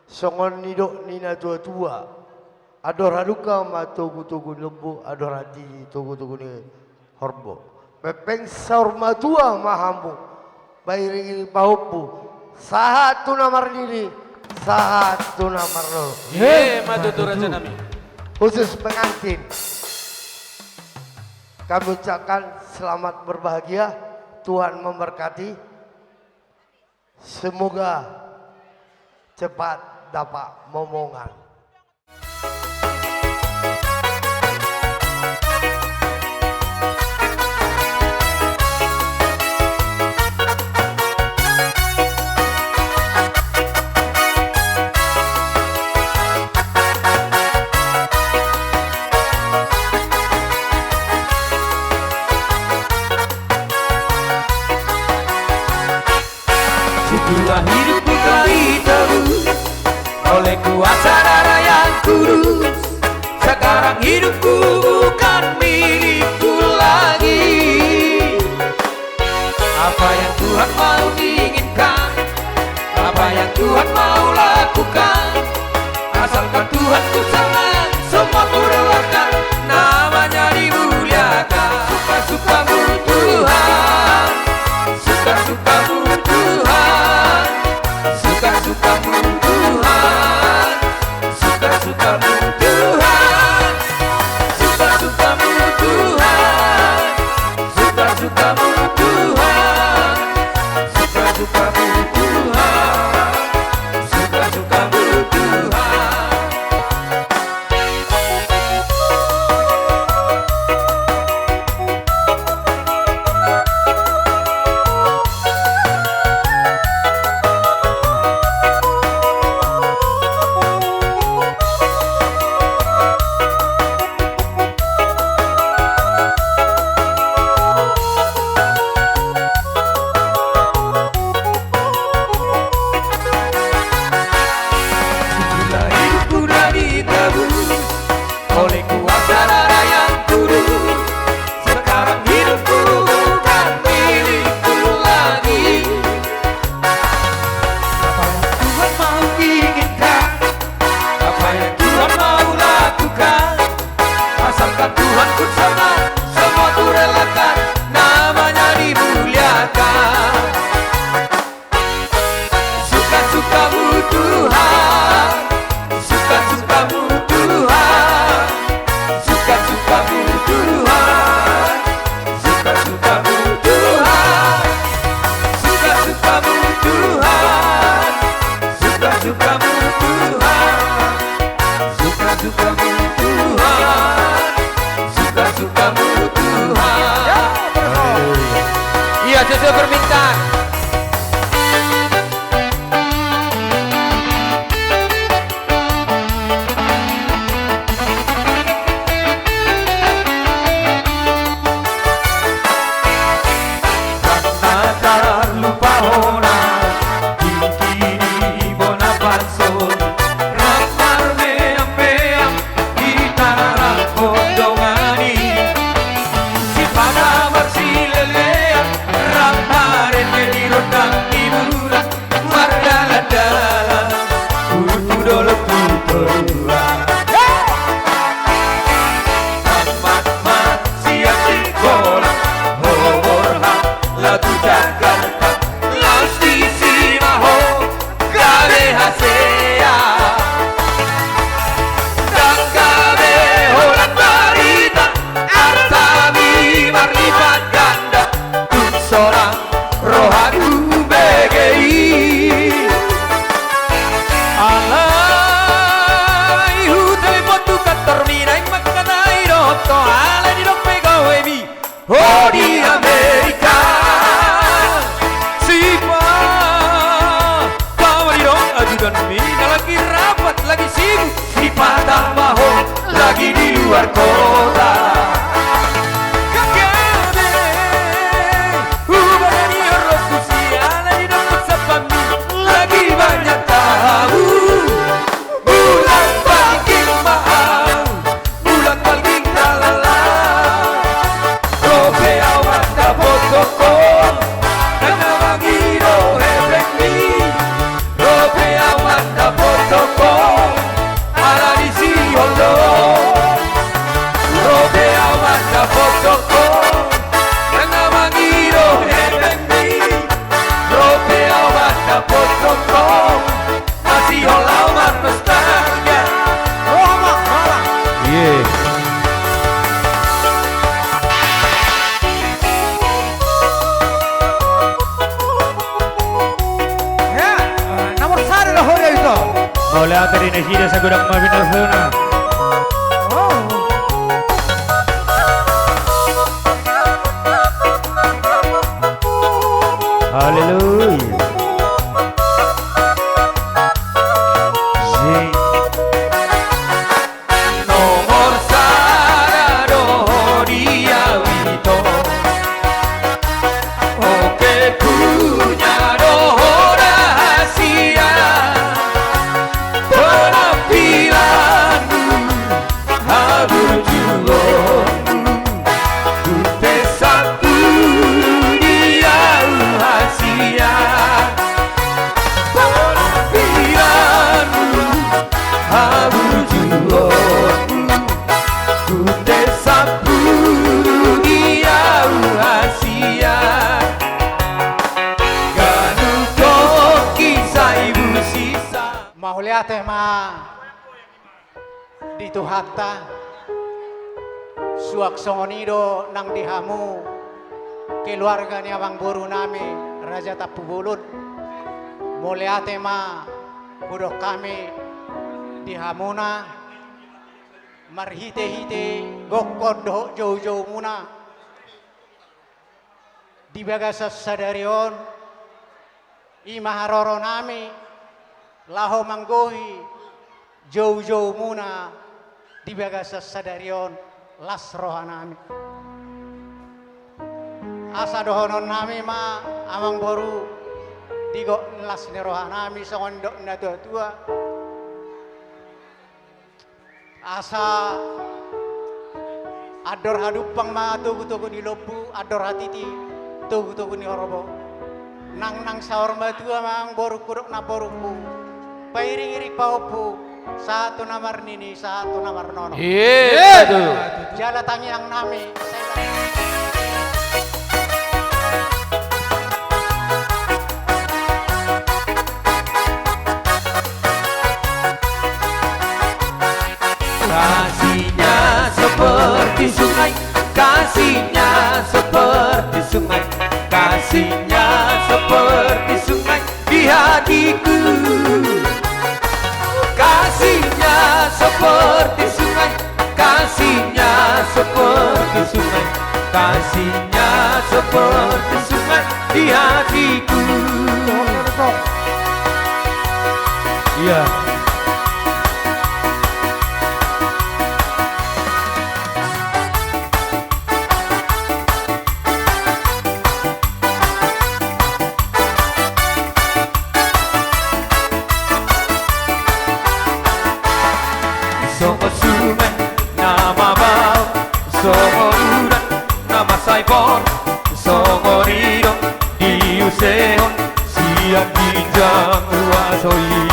Songon nidok ni natuatua: Andor hadungka ma togutogu ni lombu, andor hatiti togutogu ni horbo. Pengpeng saur matua ma hamu, pairingiring pahompu, sahat tu na marnini, sahat tu na marnono. Ima tutu, rajanami. Khusus pengantin, kami ucapkan selamat berbahagia, Tuhan memberkati. Semoga cepat dapat momongan. Setelah hidupku telah ditebus oleh kuasa darah yang kudus, sekarang hidupku bukan milikku lagi. Apa yang Tuhan mau diinginkan, apa yang Tuhan mau lakukan, asalkan Tuhan ku senang, semua ku relakan, namanya dimuliakan. Suka-sukamu Tuhan, suka-sukamu Tuhan, suka-sukamu Tuhan, suka-sukamu Tuhan, suka-sukamu Tuhan, suka-sukamu Tuhan, suka-sukamu Tuhan, suka-sukamu Tuhan. Setelah hidupku telah ditebus oleh kuasa darah yang kudus, sekarang hidupku bukan milikku lagi. Apa yang Tuhan mau inginkan, apa yang Tuhan mau lakukan, asalkan Tuhan ku senang, semua ku relakan, namanya dimuliakan. Suka-sukamu Tuhan, suka-sukamu Tuhan, suka-sukamu Tuhan, suka-sukamu Tuhan, suka-sukamu Tuhan, suka-sukamu Tuhan, suka-sukamu Tuhan, suka-sukamu Tuhan. Iya, sesuai permintaan. Dari nasida sagodang ma pinasuna. Haleluya. Sing. Nomor sada do ho di au ito. Oke punya do ho rahasia. Penampilanmu, haburjuonmu, hute sapu di au hasian. Penampilanmu, haburjuonmu, hute sapu di au hasian. Ganup tongki sai busisa. Mauliate ma di Tuhanta. Suang songon i do nang di hamu keluarga ni amangboru nami Raja Tampubolon. Mauliate ma hudok hami di hamuna marhitehite gokhon dohot joujoumuna di bagasan sadari on. I ma haroro nami laho manggohi joujoumuna di bagasan sadari on. Las roha nami. Asa dohonon nami ma, amangboru, didok las ni roha nami songon didok ni natuatua. Asa andor hadumpang ma togutogu ni lombu, andor hatiti togutogu ni horbo. Nangnang saur matua ma amangborungku dohot namborungku. Pairingiring pahompu, sahat tu na marnini, sahat tu na marnono. Iya, betul. Jala tangiang nami. Kasihnya seperti sungai, kasihnya seperti sungai, kasihnya seperti sungai di hatiku. Kasihnya seperti sungai, kasihnya seperti sungai, kasihnya seperti sungai di hatiku. Iya. Songon sungai na mabao, songon udan na mansai bor, songon i do diusehon sian ginjang huaso i.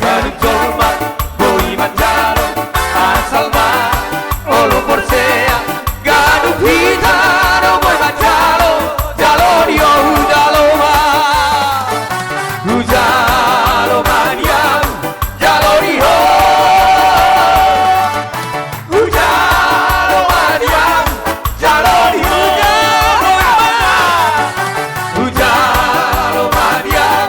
Ganup jolma boi manjalo, asal ma olo porsea. Ganup hita do boi manjalo, jalo di ho hujalo ma. Hujalo ma di au, jalo di ho. Hujalo ma di au, jalo di ho. Hujalo ma di au,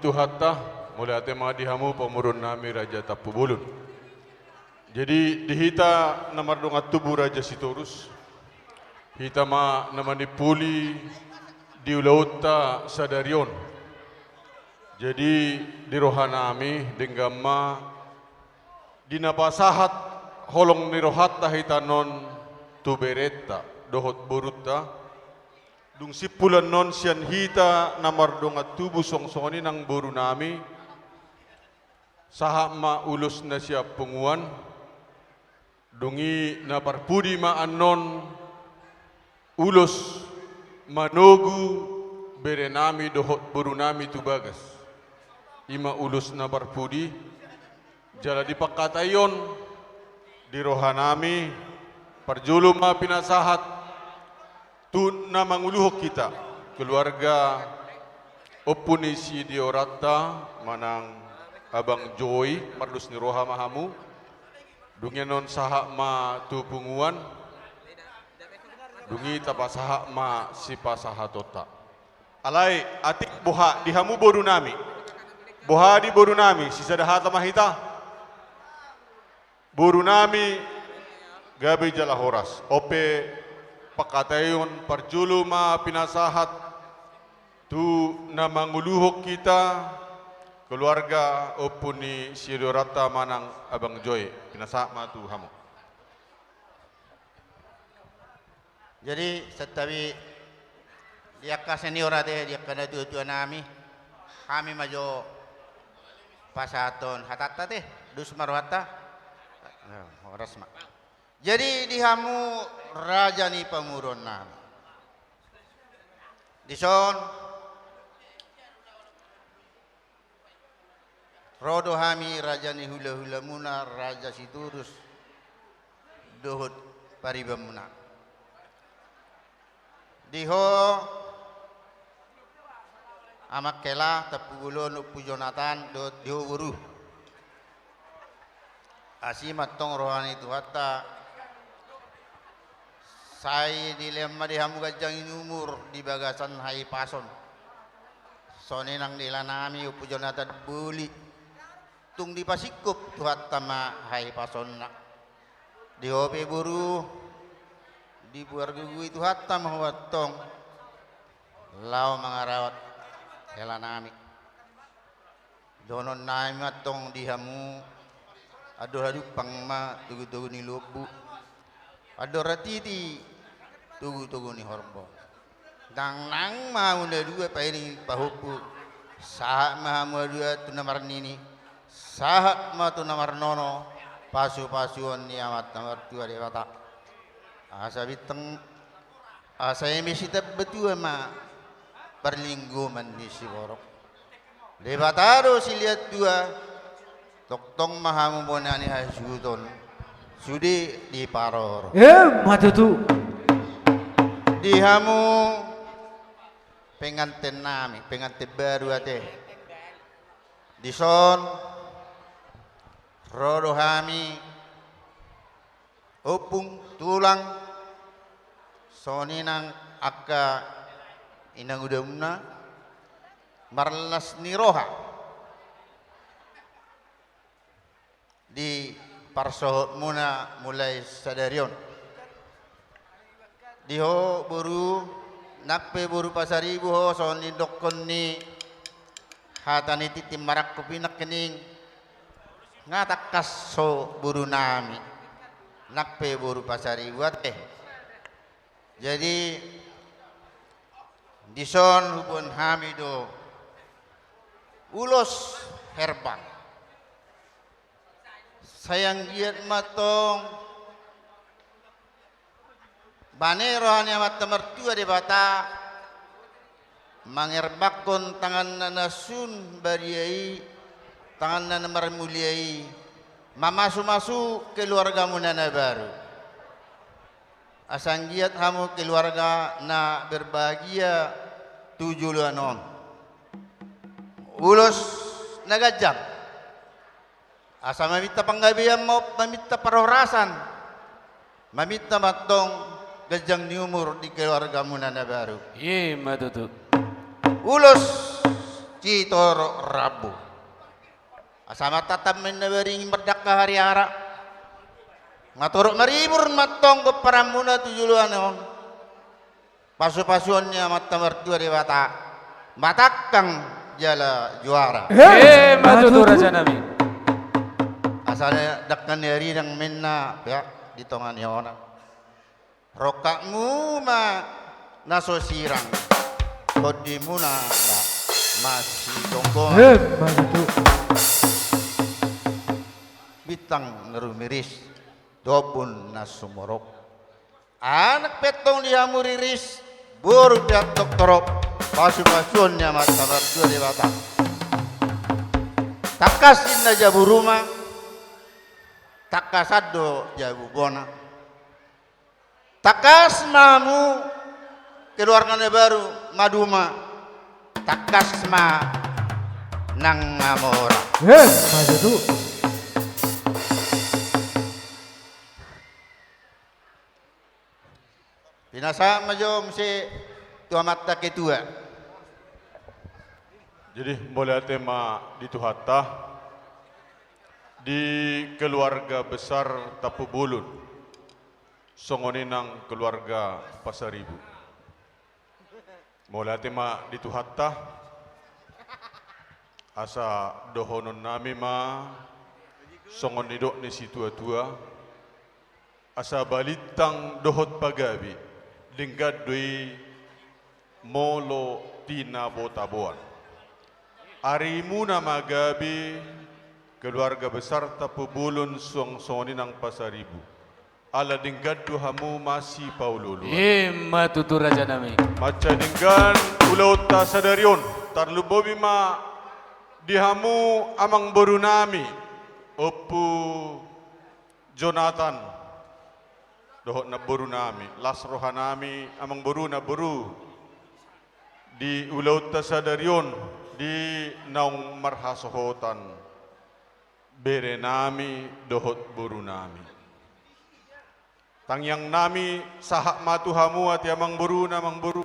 Tuhanta, mauliate ma di hamu pamoruon nami Raja Tampubolon. Jadi, di hita na mardongan tubu Raja Sitorus, hita ma na manimpuli di ulaonta sadari on. Jadi, di roha nami, denggan ma di na pasahat holong ni rohanta hita annon tu berenta dohot borunta, dung simpul annon sian hita na mardongan tubu songon i nang boru nami, sahat ma ulos na sian punguan, dung i na parpudi ma annon ulos manogu bere nami dohot boru nami tu bagas. I ma ulos na parpudi, jala di pangkataion di roha nami, parjolo ma pinasahat tu na manguluhon hita, keluarga ompu ni Sideoranta manang Abang Joy, mardos ni roha ma hamu. Dung i annon sahat ma tu punguan, dung i tapasahat ma sipasahatonta. Alai, atik boha di hamu boru nami? Boha di boru nami, sisada hata ma hita? Boru nami, gabe jala horas. On pe pangkataion parjolo ma pinasahat tu na manguluhon hita, keluarga ompu ni Sideoranta manang Abang Joy. Pinasahat ma tu hamu. Jadi, santabi di angka senior ate, di angka natuatua nami, hami ma jo pasahathon hatanta ate, dos ma rohanta. Horas ma. Jadi, di hamu raja ni pamoruon nami, dison ro do hami raja ni hulahulamuna, Raja Sitorus dohot paribanmuna. Di ho Amang Hela, Tampubolon, Ompu Jonatan, dohot di ho boru. Asi ma antong roha ni Tuhanta, sai dilehon ma di hamu ganjang ni umur di bagasan hahipason. Songon i nang di hela nami Ompu Jonatan Boli, tung dipasingkop Tuhanta ma hahipasonna. Di ho pe boru, dipargogoi Tuhanta ma ho antong laho mangarawat hela nami. Dohonon nami ma antong di hamu, andor hadumpang ma togutogu ni lombu, andor hatiti togutogu ni horbo. Nangnang ma hamu na dua pairing pahompu, sahat ma hamu na dua tu na marnini, sahat ma tu na marnono, pasupasuon ni Amanta Martua Debata. Asa bintang, asa eme sitambatua ma parlinggoman ni siborok. Debata do silehon tua, tongtong ma hamu bona ni hasuhuton, sude diparorot. Emma tutu. Di hamu penganten nami, penganten baru ate. Dison ro do hami ompung, tulang, songon i nang angka inangudaonna, marlas ni roha di parsohotmuna mulai sadari on. Di ho boru, nang pe boru Pasaribu ho, songon nidokkon ni hata ni tintin marangkup i nangkining, nga tangkas ho boru nami, nang pe boru Pasaribu ate. Jadi, dison huboan hami do ulos herbang. Sai anggiat ma antong bane roha ni Amanta Martua Debata, mangerbanghon tanganna na sun badia i, tanganna na marmulia i, mamasumasu keluargamuna na baru. Asa anggiat hamu keluarga na berbahagia tu joloan on. Ulos na ganjang. Asa maminta panggabean ma, maminta parhorasan, maminta ma antong ganjang ni umur di keluargamuna na baru. Emma tutu. Ulos Sitorop rambu. Asa ma tatap menna baring mardangka hariara. Nga torop maribur mantong gomparanmuna tu joloan on. Pasupasuon ni Amanta Martua Debata, ma tangkang jala juara. Emma tutu, rajanami. Asa dangka ni ari dang menna, ya, di tonga ni onan. Rongkapmu ma na so sirang, tondimuna ma masigomgoman. Emma tutu. Bintang na rumiris, tu ombun na sumorop. Anak pe antong di hamu riris, boru pe antong torop, pasupasuon ni Amanta Martua Debata. Tangkas ninna jabu ruma, tangkasan do jabu bona. Tangkas ma hamu keluarga na baru maduma, tangkas ma nang mamora. Emma tutu. Pinasahat ma jo muse tu amanta ketua. Jadi, mauliate ma di Tuhanta, di keluarga besar Tampubolon, songon i nang keluarga Pasaribu. Mauliate ma di Tuhanta, asa dohononnami ma songon nidok ni situatua, asa balintang dohot pagabe, denggan do i molo tinabo-taboan. Arimuna ma gabe, keluarga besar Tampubolon, suang songon i nang Pasaribu. Ala denggan do hamu masipaolo-oloan. Emma tutu, rajanami. Mansai denggan ulaonta sadari on, tarlumobi ma di hamu amangborunami, Ompu Jonatan dohot namborunami, las rohanami, amangboru, namboru, di ulaonta sadari on, di naung marhasohotan berenami dohot borunami. Tangiangnami sahat ma tu hamu, ate amangboru, namboru.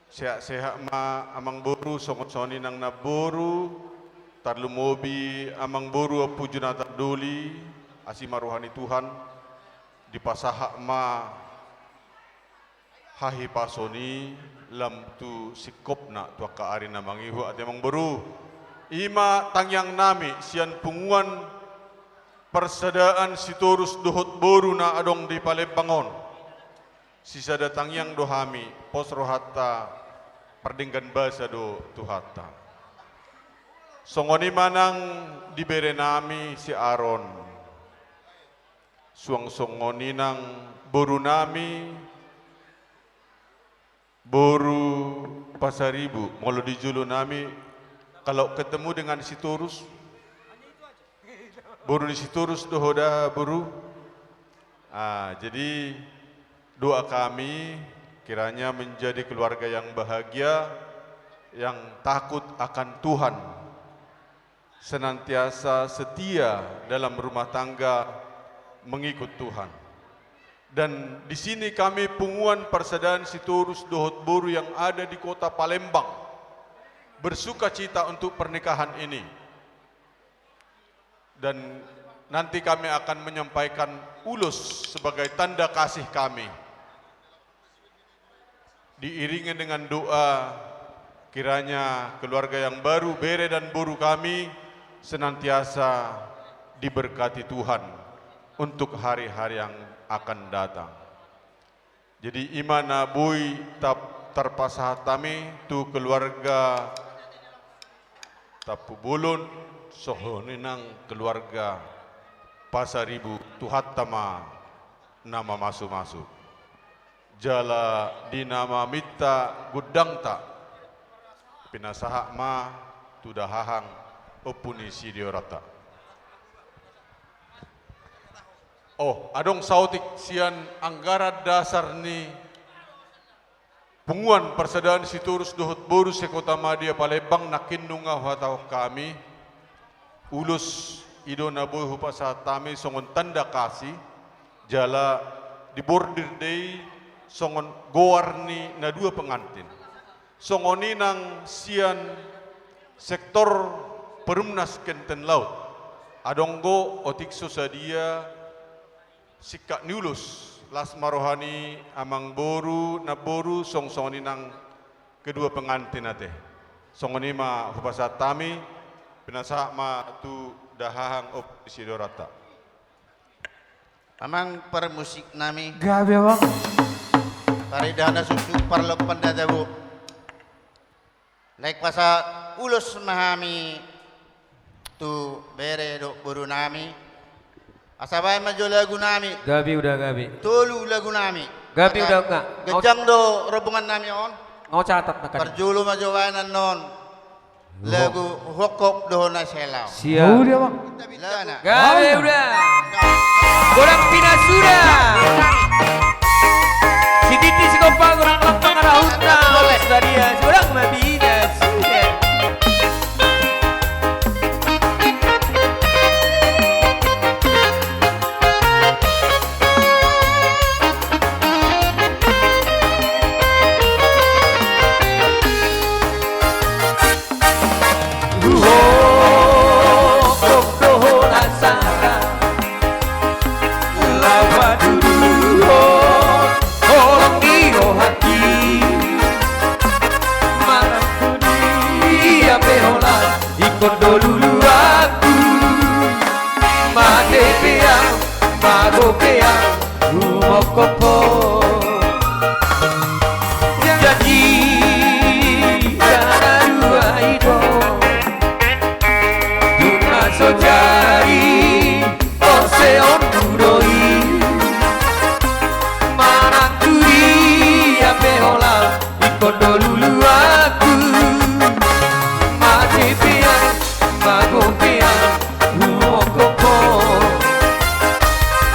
Sehat-sehat ma amangboru, songon, songon i nang namboru, tarlumobi amangboru Ompu Jonatan Doli, asi ma roha ni Tuhan, dipasahat ma hahipason i lam tu singkopna tu angka ari na mangihut, ate amangboru. I ma tangiangnami sian punguan parsadaan Sitorus dohot boru na adong di Palembang on. Sisada tangiang do hami, pos rohanta, pardenggan basa do Tuhanta. Songon i ma nang di berenami si Aron. Suang songon i nang borunami, boru Pasaribu, molo di jolonami, kalau ketemu dengan Sitorus, boru ni Sitorus do ho da, boru? Ah, jadi doa kami kiranya menjadi keluarga yang bahagia, yang takut akan Tuhan, senantiasa setia dalam rumah tangga mengikut Tuhan. Dan di sini kami punguan parsadaan Sitorus dohot boru yang ada di kota Palembang bersukacita untuk pernikahan ini. Dan nanti kami akan menyampaikan ulos sebagai tanda kasih kami. Diiringi dengan doa, kiranya keluarga yang baru, bere dan boru kami, senantiasa diberkati Tuhan untuk hari-hari yang akan datang. Jadi, i ma na boi tap-, tarpasahat hami tu keluarga Tampubolon, songon i nang keluarga Pasaribu, Tuhanta ma na mamasu-masu. Jala di na maminta gondangta, pinasahat ma tu dahahang Ompu ni Sideoranta. Oh, adong saotik sian anggaran dasar ni punguan parsadaan Sitorus dohot boru se-Kota Madya Palembang, nangkin nunga huhatahon hami. Ulos i do na boi hupasahat hami songon tanda kasih, jala dibordir do i songon goar ni na dua pengantin. Songon i nang sian Sektor Perumnas Kenten Laut. Adong do otik so sadia singkat ni ulos, las ma roha ni amangboru, namboru, songon songon i nang kedua pengantin ate. Songon i ma hupasahat hami, pinasahat ma tu dahahang, Om Isidorata. Amang parmusik nami. Gabe, Amang. Paridahan na suksuk, parlompan na tabo. Naeng pasahat ulos ma hami tu bere dohot boru nami. Asa baen ma jo lagu nami. Gabe, Uda, gabe. Tolu lagu nami. Gabe, Uda, nga. Ganjang do rombongan nami on. Nga catat na kan. Parjolo ma jo baen annon. Lagu Huhophop do ho na selaon. Siap. Uda, Bang. Lagu. Gabe, Uda. Godang pinasuda. Sititi sigompa godang pangarahutna. Sadia, godang ma pinasuda. Huhophop do ho na selaon, laho patuduhon holong ni rohangki. Manang tu dia pe holan, ingkon do luluanku. Mate pe au, mago pe au, huhophop ho. Janji na dua i do, dung na so jadi, porsehonmu do i. Manang tu dia pe holan, ingkon do luluanku. Mate pe au, mago pe au, huhophop ho.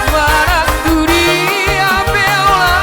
Manang tu dia pe holan,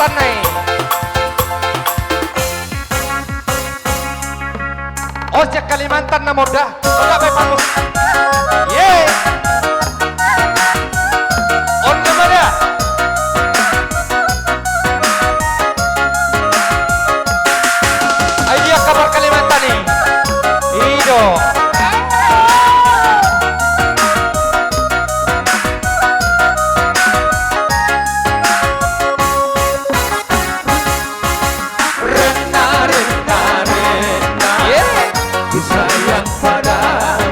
Tanai. Ojek Kalimantan na moda. Moda bae palu. Ye. On na moda. Ai dia kabar Kalimantan i. Ido. Rena, rena, rena. Ye. Ku sayang padamu.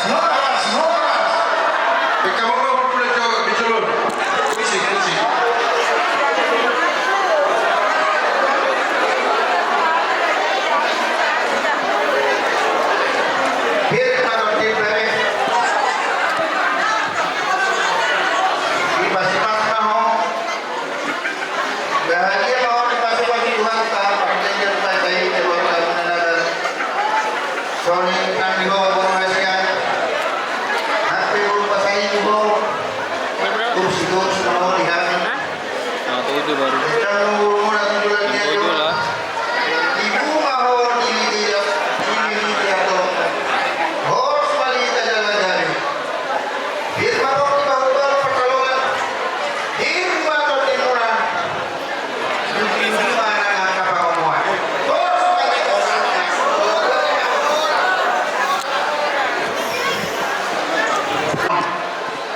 Horas, horas. Pekka molo bulan jo biculun. Musik, musik. Pir ma dohot pir bere. Sipas-sipas ma ho. Bahagia ma ho dipasupasu Tuhanta, pardenggan patai keluarga muna nabar. Songon i nang di ho boru hasian. Nang pe boru pasai di ho. Kursi kursi ma ho di hami. Hah? Tanggal tujuh baru. Sedang umur muna tujuh lagi. Tanggal tujuh lah. Di bunga ho di dia, di dia to. Horas ma di tajalan dari. Hir ma dohot di bahu-bahu parhalongan. Hir ma dohot di muna. Hir ma nang angka pangomoan. Horas ma di.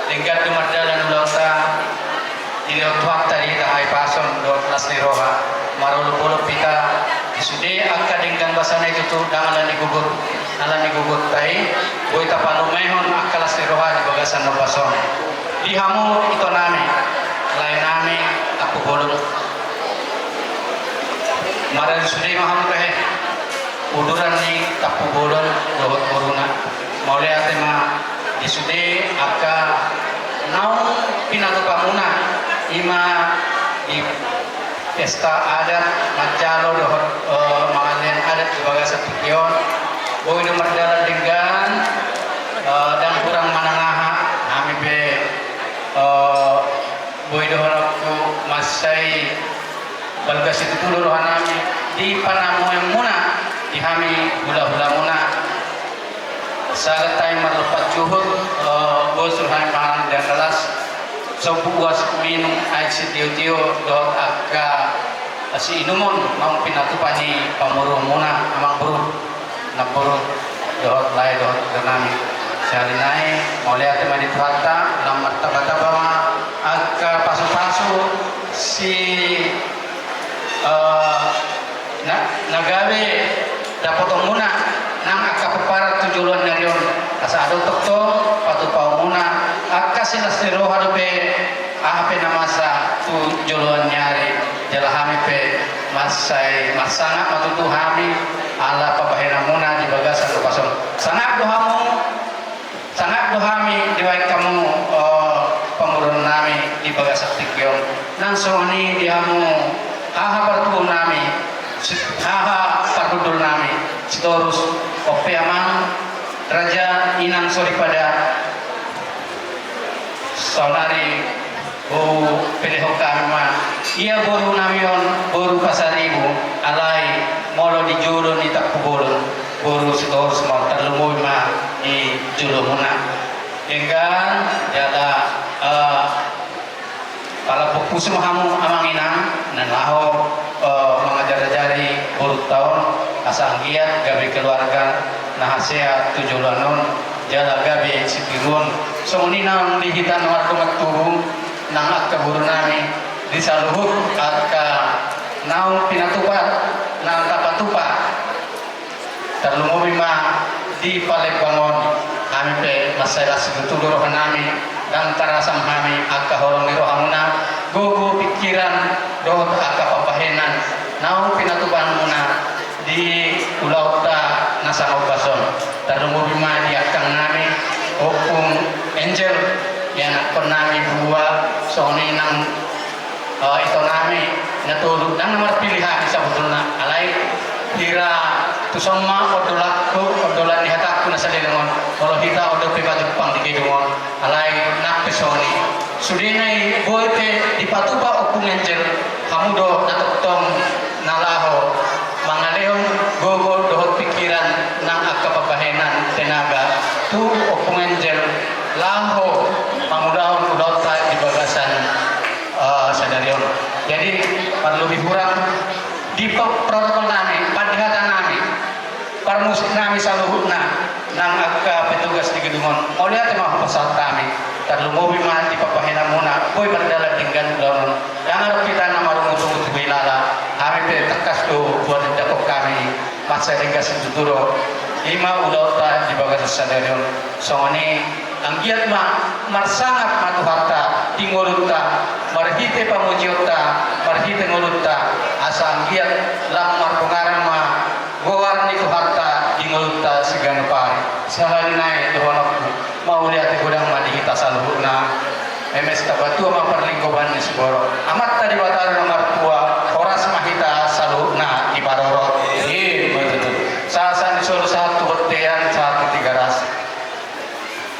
Denggan do mardalan ulaonta. Dilehon Tuhanta di hita hahipason dohot las ni roha, marolopolop hita di sude angka denggan basana i tutu, ndang ala ni gogot, ala ni gogotta i, boi tapalumehon angka las ni roha di bagasan ombas on. Di hamu itonami, laenami, Tampubolon. Maradu sude ma hamu tahe. Uduran ni Tampubolon dohot boruna. Mauliate ma di sude angka naung pinatupamuna, i ma di pesta adat manjalo dohot, eh, mangalehon adat di bagasan tingki on. Boi do mardalan denggan, eh, ndang hurang manang aha, hami pe, eh, boi do holongku mansai balga situtu do rohanami di panamuemuna di hami hulahulamuna. Sagat hami marlompan juhut, eh, bosur hami mangan di angka las, sombu uas minum aek sitiotio dohot angka siinumon naung pinatupa ni pamoruonmuna, amangboru, namboru dohot lae dohot itonami. Sahali nai mauliate ma di Tuhanta, lam martambatamba ma angka pasupasu si, eh, na, na gabe dapotonmuna nang angka pomparan tu joloan ni ari on. Asa adong tongtong patupaonmuna angka silas ni roha dope aha pe na masa tu joloan ni ari, jala hami pe mansai marsangap ma tutu hami ala pambahenanmuna di bagasan ombas on. Sangap do hamu, sangap do hami dibahen hamu, eh, pamoruonnami di bagasan tingki on. Nang songon i di hamu haha partubuannami, si-, haha parhundulnami Sitorus, on pe amang raja inang soripada. Saonari boi pelehon hami ma ia borunami on, boru Pasaribu, alai molo di jolo ni Tampubolon, boru Sitorus ma on, tarlumobi ma di jolomuna. Denggan jala, eh, pala pupus ma hamu amang inang na laho, eh, mangajarajari borunta on, asa anggiat gabe keluarga na hasea tu joloan on, jala gabe sitiruon. Songon i nang di hita na mardongan tubu, nang angka borunami, di saluhut angka naung pinatupa, naung tapatupa. Tarlumobi ma di Palembang on, hami pe mansai las situtu do rohanami, ndang tarasam hami angka holong ni rohamuna, gogo, pingkiran dohot angka pambahenan naung pinatupaonmuna di ulaonta na sangombas on. Tarlumobi ma di angkangnami, Ompung Angel, ianakkonnami dua, songon i nang, eh, itonami na tolu, ndang na marpilih hami sabotulna, alai hira tuson ma ondolanku, ondolan ni hatangku na saleleng on, molo hita on dope pajumpang di gedung on, alai nang pe songon i. Sudena i boi pe dipatupa Ompung Angel, hamu do na tongtong na laho mangalehon gogo dohot pingkiran nang angka pambahenan tenaga tu Ompung Angel laho mangulahon ulaonta di bagasan, eh, sadari on. Jadi, parlobi hurang di pro-, protokolnami, pandihatanami, parmusiknami saluhutna, nang angka petugas di gedung on, mauliate ma hupasahat hami, tarlumobi ma di pambahenanmuna, boi mardalan denggan ulaon on. Ndang adong hita na marungutungut tu Huilala, hami pe tangkas do huadapdapot hami, mansai denggan situtu do. Ima ulaonta di bagasan sadari on. Songon i, anggiat ma marsangap ma Tuhanta di ngolunta, marhite pamujionta, marhite ngolunta, asa anggiat lam marbongaran ma goar ni Tuhanta di ngolunta siganup ari. Sahali nai dohononku, mauliate godang ma di hita saluhutna. Memes tapatua ma parlinggoman ni siborok. Amanta Debata na martua, horas ma hita saluhutna diparorot. Ima tutu. Sahat-sahat ni solu, sahat tu bontean, sahat tu Tigaras.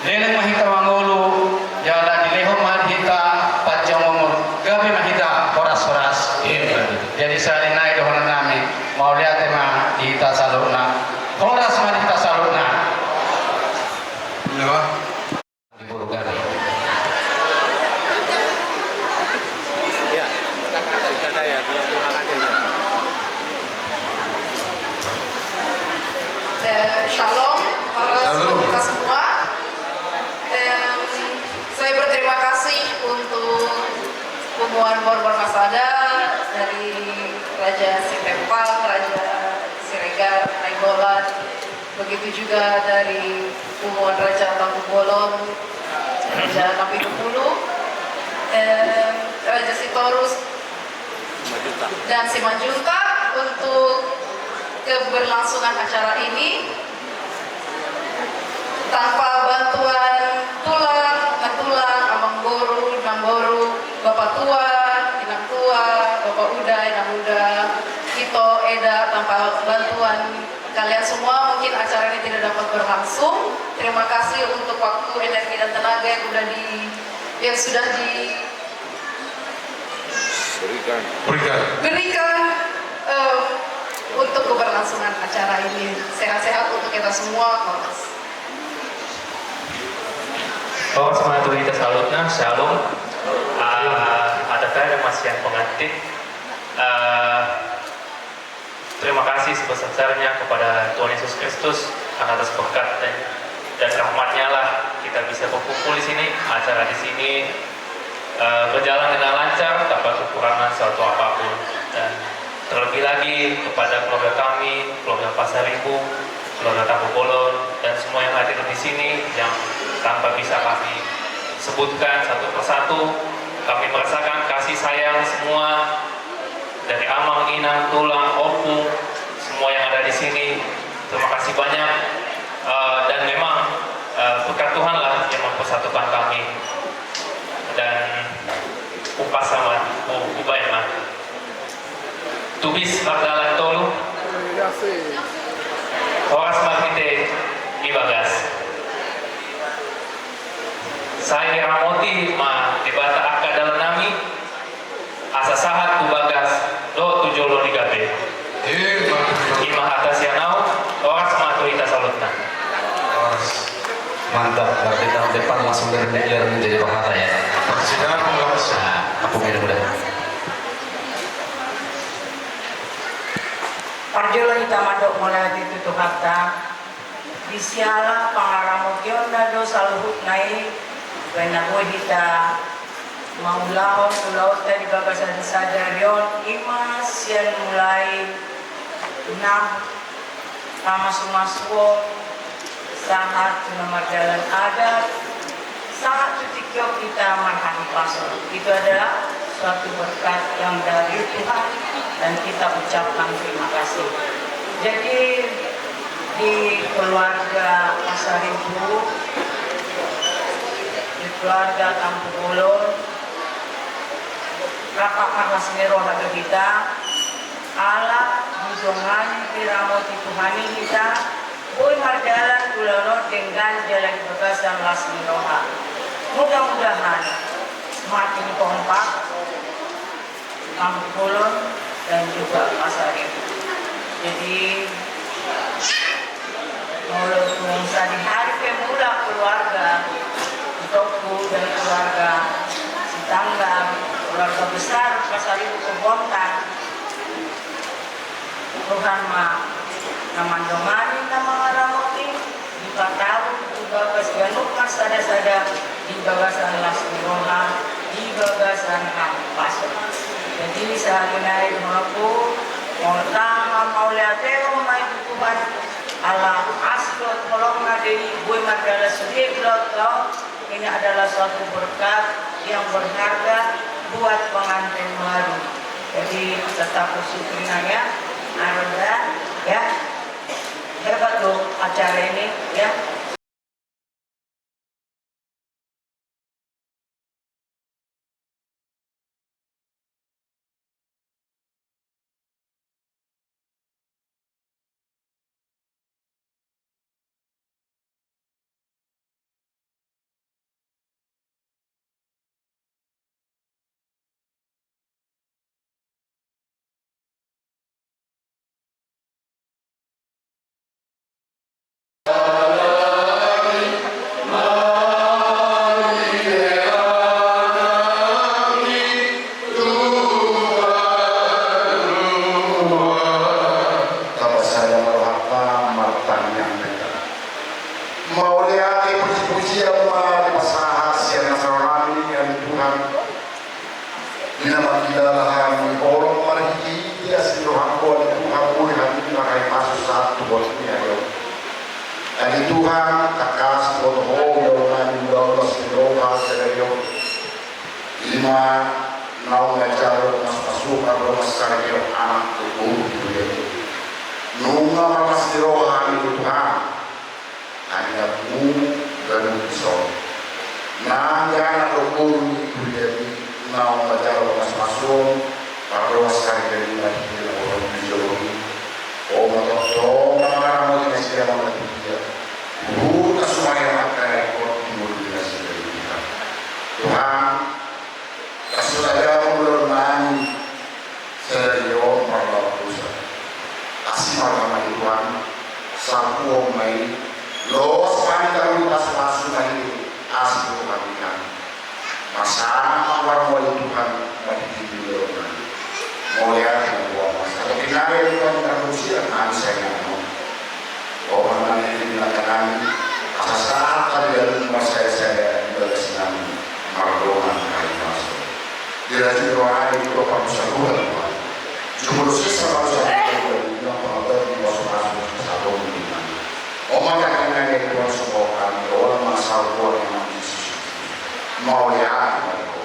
Leleng ma hita mangolu, jala dilehon ma hita panjang umur, gabe ma hita horas-horas. Ima tutu. Jadi sahali nai dohonon nami, mauliate ma di hita saluhutna. Horas ma di hita saluhutna. Ima. Eh, shalom, horas untuk kita semua. Em, saya berterima kasih untuk punguan Borbarmasada dari Raja Sitempal, Raja Siregar, Nainggolan, begitu juga dari Punguan Raja Tampubolon, Raja Napitupulu, eh, Raja Sitorus, dan Simanjuntak untuk keberlangsungan acara ini. Tanpa bantuan tulang, nantulang, amangboru, namboru, bapatua, inangtua, bapauda, inanguda, ito, eda, tanpa bantuan kalian semua mungkin acara ini tidak dapat berlangsung. Terima kasih untuk waktu, energi, dan tenaga yang udah di, yang sudah di berikan, berikan, eh, untuk keberlangsungan acara ini. Sehat-sehat untuk kita semua, horas. Horas ma tu hita saluhutna, shalom. Ah, adat aja masih yang pengantin. Ah, Terima kasih sebesar-besarnya kepada Tuhan Yesus Kristus, karena atas berkat dan, dan rahmatnya lah kita bisa berkumpul di sini. Acara di sini, eh, berjalan dengan lancar tanpa kekurangan suatu apapun. Dan terlebih lagi kepada keluarga kami, keluarga Pasaribu, keluarga Tampubolon, dan semua yang hadir di sini yang tanpa bisa kami sebutkan satu persatu, kami merasakan kasih sayang semua dari amang, inang, tulang, ompu, semua yang ada di sini. Terima kasih banyak. Eh, dan memang, eh, berkat Tuhanlah yang mempersatukan kami. Dan upas sama u-, ubaen ma. Tubis mardalan tolu. Horas marhite di bagas. Sai diramoti ma Debata angka dalan nami. Asa sahat tu bagas dohot tu jolo ni gabe. Ima hata sian au, horas ma tu hita saluhutna. Horas. Mantap, berarti tahun depan langsung dari Medan menjadi pahata ya. Sidang langsung. Nah, aku minum udah. Parjolo hita mandok mauliate tu Tuhanta. Di siala pangaramotionna do saluhutna i, baen na boi hita mangulahon ulaonta di bagasan sadari on, ima sian mulai na pamasumasuon, sahat tu na mardalan adat, sahat tu tingki on hita marhahipason. Itu adalah suatu berkat yang dari Tuhan dan kita ucapkan terima kasih. Jadi, di keluarga Pasaribu, di keluarga Tampubolon, rap ma las ni roha do hita, ala didongani diramoti Tuhan i hita, boi mardalan ulaon on denggan jala di bagasan las ni roha. Mudah-mudahan semakin kompak Tampubolon dan juga Pasaribu. Jadi, molo tung sadihari pe mulak keluarga, itongku dan keluarga Sitanggang, keluarga besar Pasaribu Kebontan, Tuhan ma na mandongani, na mangaramoti, dipataru di bagas ganup marsada-sada di bagasan las ni roha, di bagasan hahipason. Jadi, sahali nai dohononku, mauliate, mauliate ma i tu Tuhan, ala asa Rok na dei bue mardalan sude, ulaon on, ini adalah suatu berkat yang berharga buat pengantin baru. Jadi tetap bersyukur ya, Arda, ya. Hebat loh acara ini, ya. Tapasada ma rohanta martangiang hita. Mauliate, puji-pujian ma dipasahat sian na saroha nami, ale Tuhan. Di na mangkilala hami, olo marhite asi ni roham, ale Tuhan, boi hami marhahipason sahat tu botima ni ari on. Ale Tuhan, tangkas diboto Ho ulaon nami, ulaon las ni roha sadari on. Ima naung manjalo pasupasu pardongansaripeon anak dohot boru di huria i. Nunga marlas ni roha hami, Tuhan. Hami na pungu ganup dison. Nang anak dohot boru di huria i naung manjalo pasupasu pardongansaripeon i, marhite na boru di jolo i. Ho ma tongtong mangaramoti nasida, mangaramoti nasida. Huhut na sumari angka na ringkot di ngolu ni nasida, ale Tuhan. Tuhan, las ma roham, ulaon nami sadari on marlaok dosa. Asi ma roham, ale Tuhan, sampuhon ma i. Los ma hami taruhon pasupasu, marhite asi ni roham, ale Tuhan. Masa ma roham, ale Tuhan, marhite ulaon nami. Mauliate ma roham, masa. Tapi nari, ale Tuhan, tarlumobi ma hami saingan on. Ho ma na mangiringi langka nami, asa sahat hami ganup marsaya-saya di bagas nami mardongan hahipason. Dirajut roha nami di bagasan pardosa, Tuhan. Jumolo sesa ma dosa nami, di bagasan pangataon, di bagasan pasupasu, sahat tu nami. Ho ma tangiang nami, Tuhan, songon hami, olo ma saur, Tuhan, nami Jesus. Mauliate ma di Ho.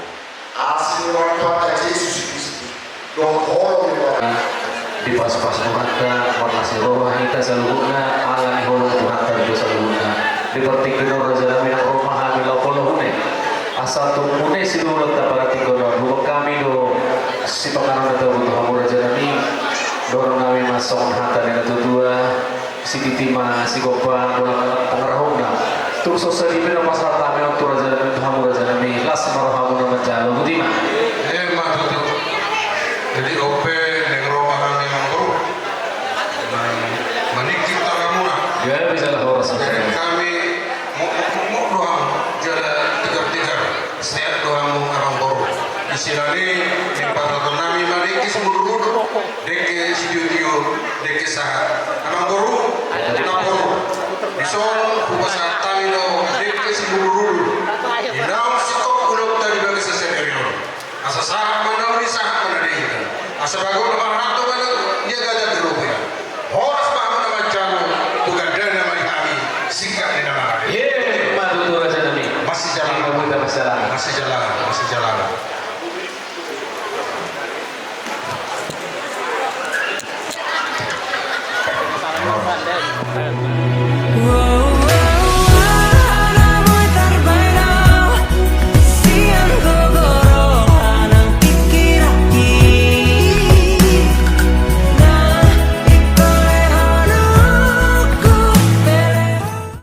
Asi ni roha ni Tuhanta Jesus Kristus dohot holong ni Tuhanta. Dipasupasu Tuhanta, marlas ni roha hita saluhutna, ala ni holong ni Tuhanta di hita saluhutna. Di partingkian on, raja nami, nang ro ma hami laho pola une. Asa tung une sidung ulaonta partingkian on, hubahen hami do sipanganon na tabo tu hamu, raja nami. Dohonon nami ma songon hata ni natuatua. Sititi ma sigompa, mulak pangarahutna. Tung so sadipe na pasahat hami on tu raja nami, tu hamu raja nami, las ma rohamuna manjalo, boti ma. Emma tutu. Jadi on pe naeng ro ma hami, amangboru, maningkit tanganmuna. Gabe jala horas. Jadi hami mokmok do hamu jala tegar-tegar. Sehat do hamu, amangboru. Istilahna, naeng pasahaton nami ma dengke simudur-udur, dengke sitio-tio, dengke sahat. Amangboru, namboru, dison hupasahat hami do dengke simudur-udur. Di naung singkop ulaonta di bagasan sadari on. Asa sahat ma na uli, sahat ma na denggan. Asa bagot na marhalto ma na di atas ni robean. Horas ma hamu na manjalo, tu gandana ma di hami singkat ni na mangalean. Emma tutu, raja nami. Masijalangan. Masijalangan. Masijalangan. Masijalangan.